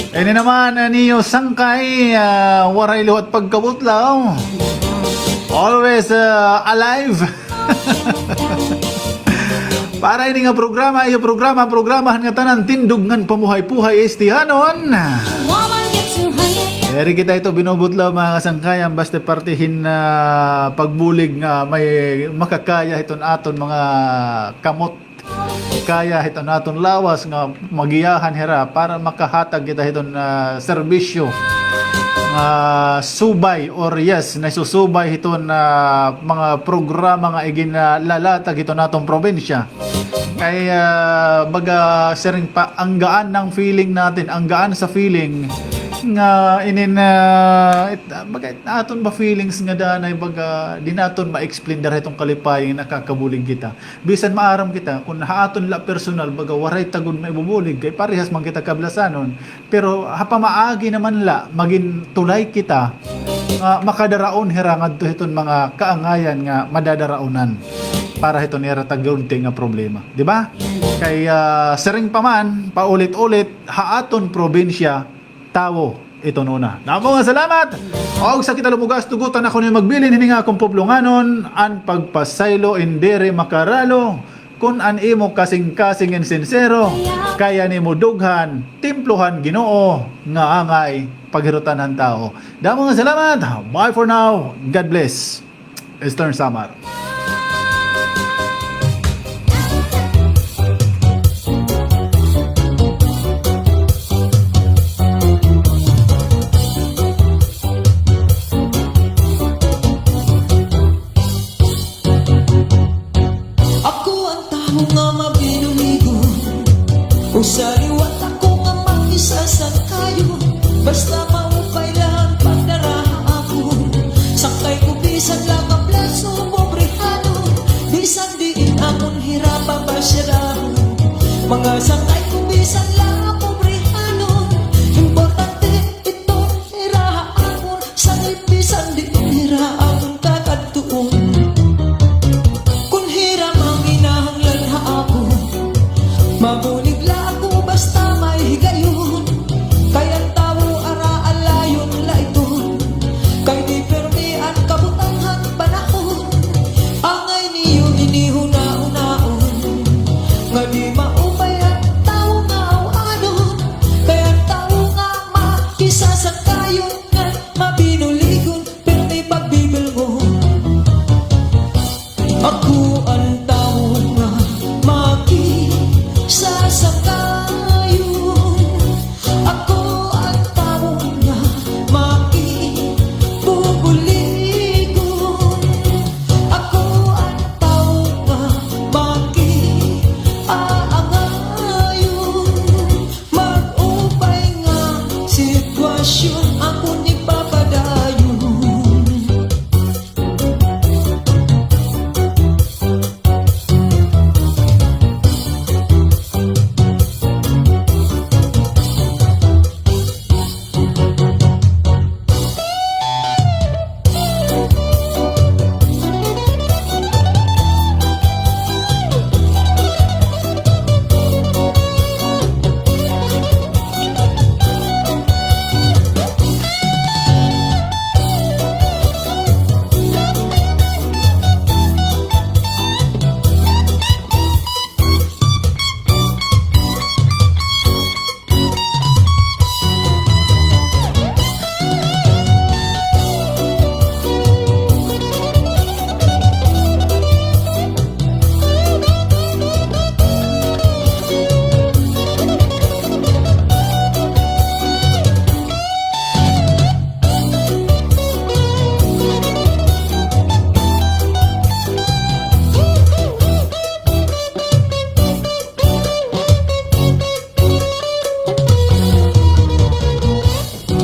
Ini naman an iyo sangkay, ah, waray liwat pagkabutlaw. Always, ah, alive. Para ini nga programa, iyo programa, programahan nga tanan, Tindog ngan Pamuhay-puhay Estihanon. Diri kita ito binubutlaw, mga kasangkayan, basta parte hin, ah, pagbulig nga may makakaya hiton aton mga kamot, kaya hiton aton lawas nga magiyahan hira para makahatag kita hiton, ah, serbisyo. ah, subay or, yes, naisusubay hiton mga programa nga iginlalatag hiton aton probinsya. Kay, ah, baga siring pa, ang gaan ng feeling natin, ang gaan sa feeling nga inin, ah, it-, baga aton ba feelings nga danay, baga di naton ma-explain dara hiton kalipay nga nakakabulig kita. Bisan maaram kita, kun ha aton la personal, baga waray ta gud maibubulig, kay parehas man kita Kablasanon. Pero ha pamaagi naman la, magin tulay kita nga makadaraon hira ngadto hiton mga kaangayan nga madadaraonan para hiton ira tagurti nga problema. Di ba? Kay, ah, siring pa man, paulit-ulit, ha aton probinsya, tawo iton una. Damo nga salamat! Og sa kita lumugas, tugutan ako niyo magbilin hini nga akon publonganon, an pagpasaylo in diri makaralo, kun an imo kasingkasing in sinsero, kay an imo dughan, templo han Ginoo, nga angay paghirutan han tawo. Damo nga salamat! Bye for now! God bless! Eastern Samar. Ako an tawo nga mabinuligon, usa liwat ako nga makisasangkayon. Basta maupay la an pagdara ha akon, sangkay ko bisan la nga plaso, pobrehanon, bisan diin akon hira papasyarahon. Mga sangkay ko bisan la pobrehanon, importante iton hira ha akon, sangkay bisan diin hira akon kakadtuon. Kun hira manginahanglan ha akon, mabulig la ako basta may higayon. Kay an tawo ara alayon la iton, kay di pirmi an kabutang han panahon. Angay niyo ini hunahunaon, nga di maupay an tawo nga aw-anon. Kay an tawo nga makisasangkayon, nga mabinuligon, pirmi pagbibilngon. Ako an tawo nga makisasangkayon. Ako an tawo nga makibubuligon. Ako an tawo nga makiaangayon. Mag-upay nga sitwasyon akon ipapadayon.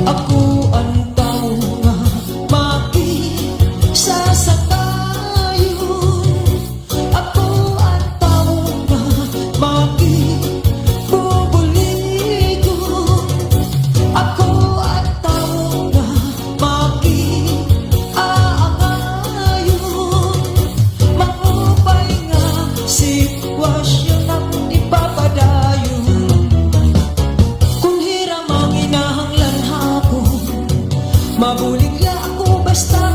Ako an tawo nga makisasangkayon. Ako an tawo nga makibubuligon. Ako an tawo nga makiaangayon. Maupay nga sitwasyon akon ipapadayon. Kon hira manginahanglan ha akon, mabulig la ako basta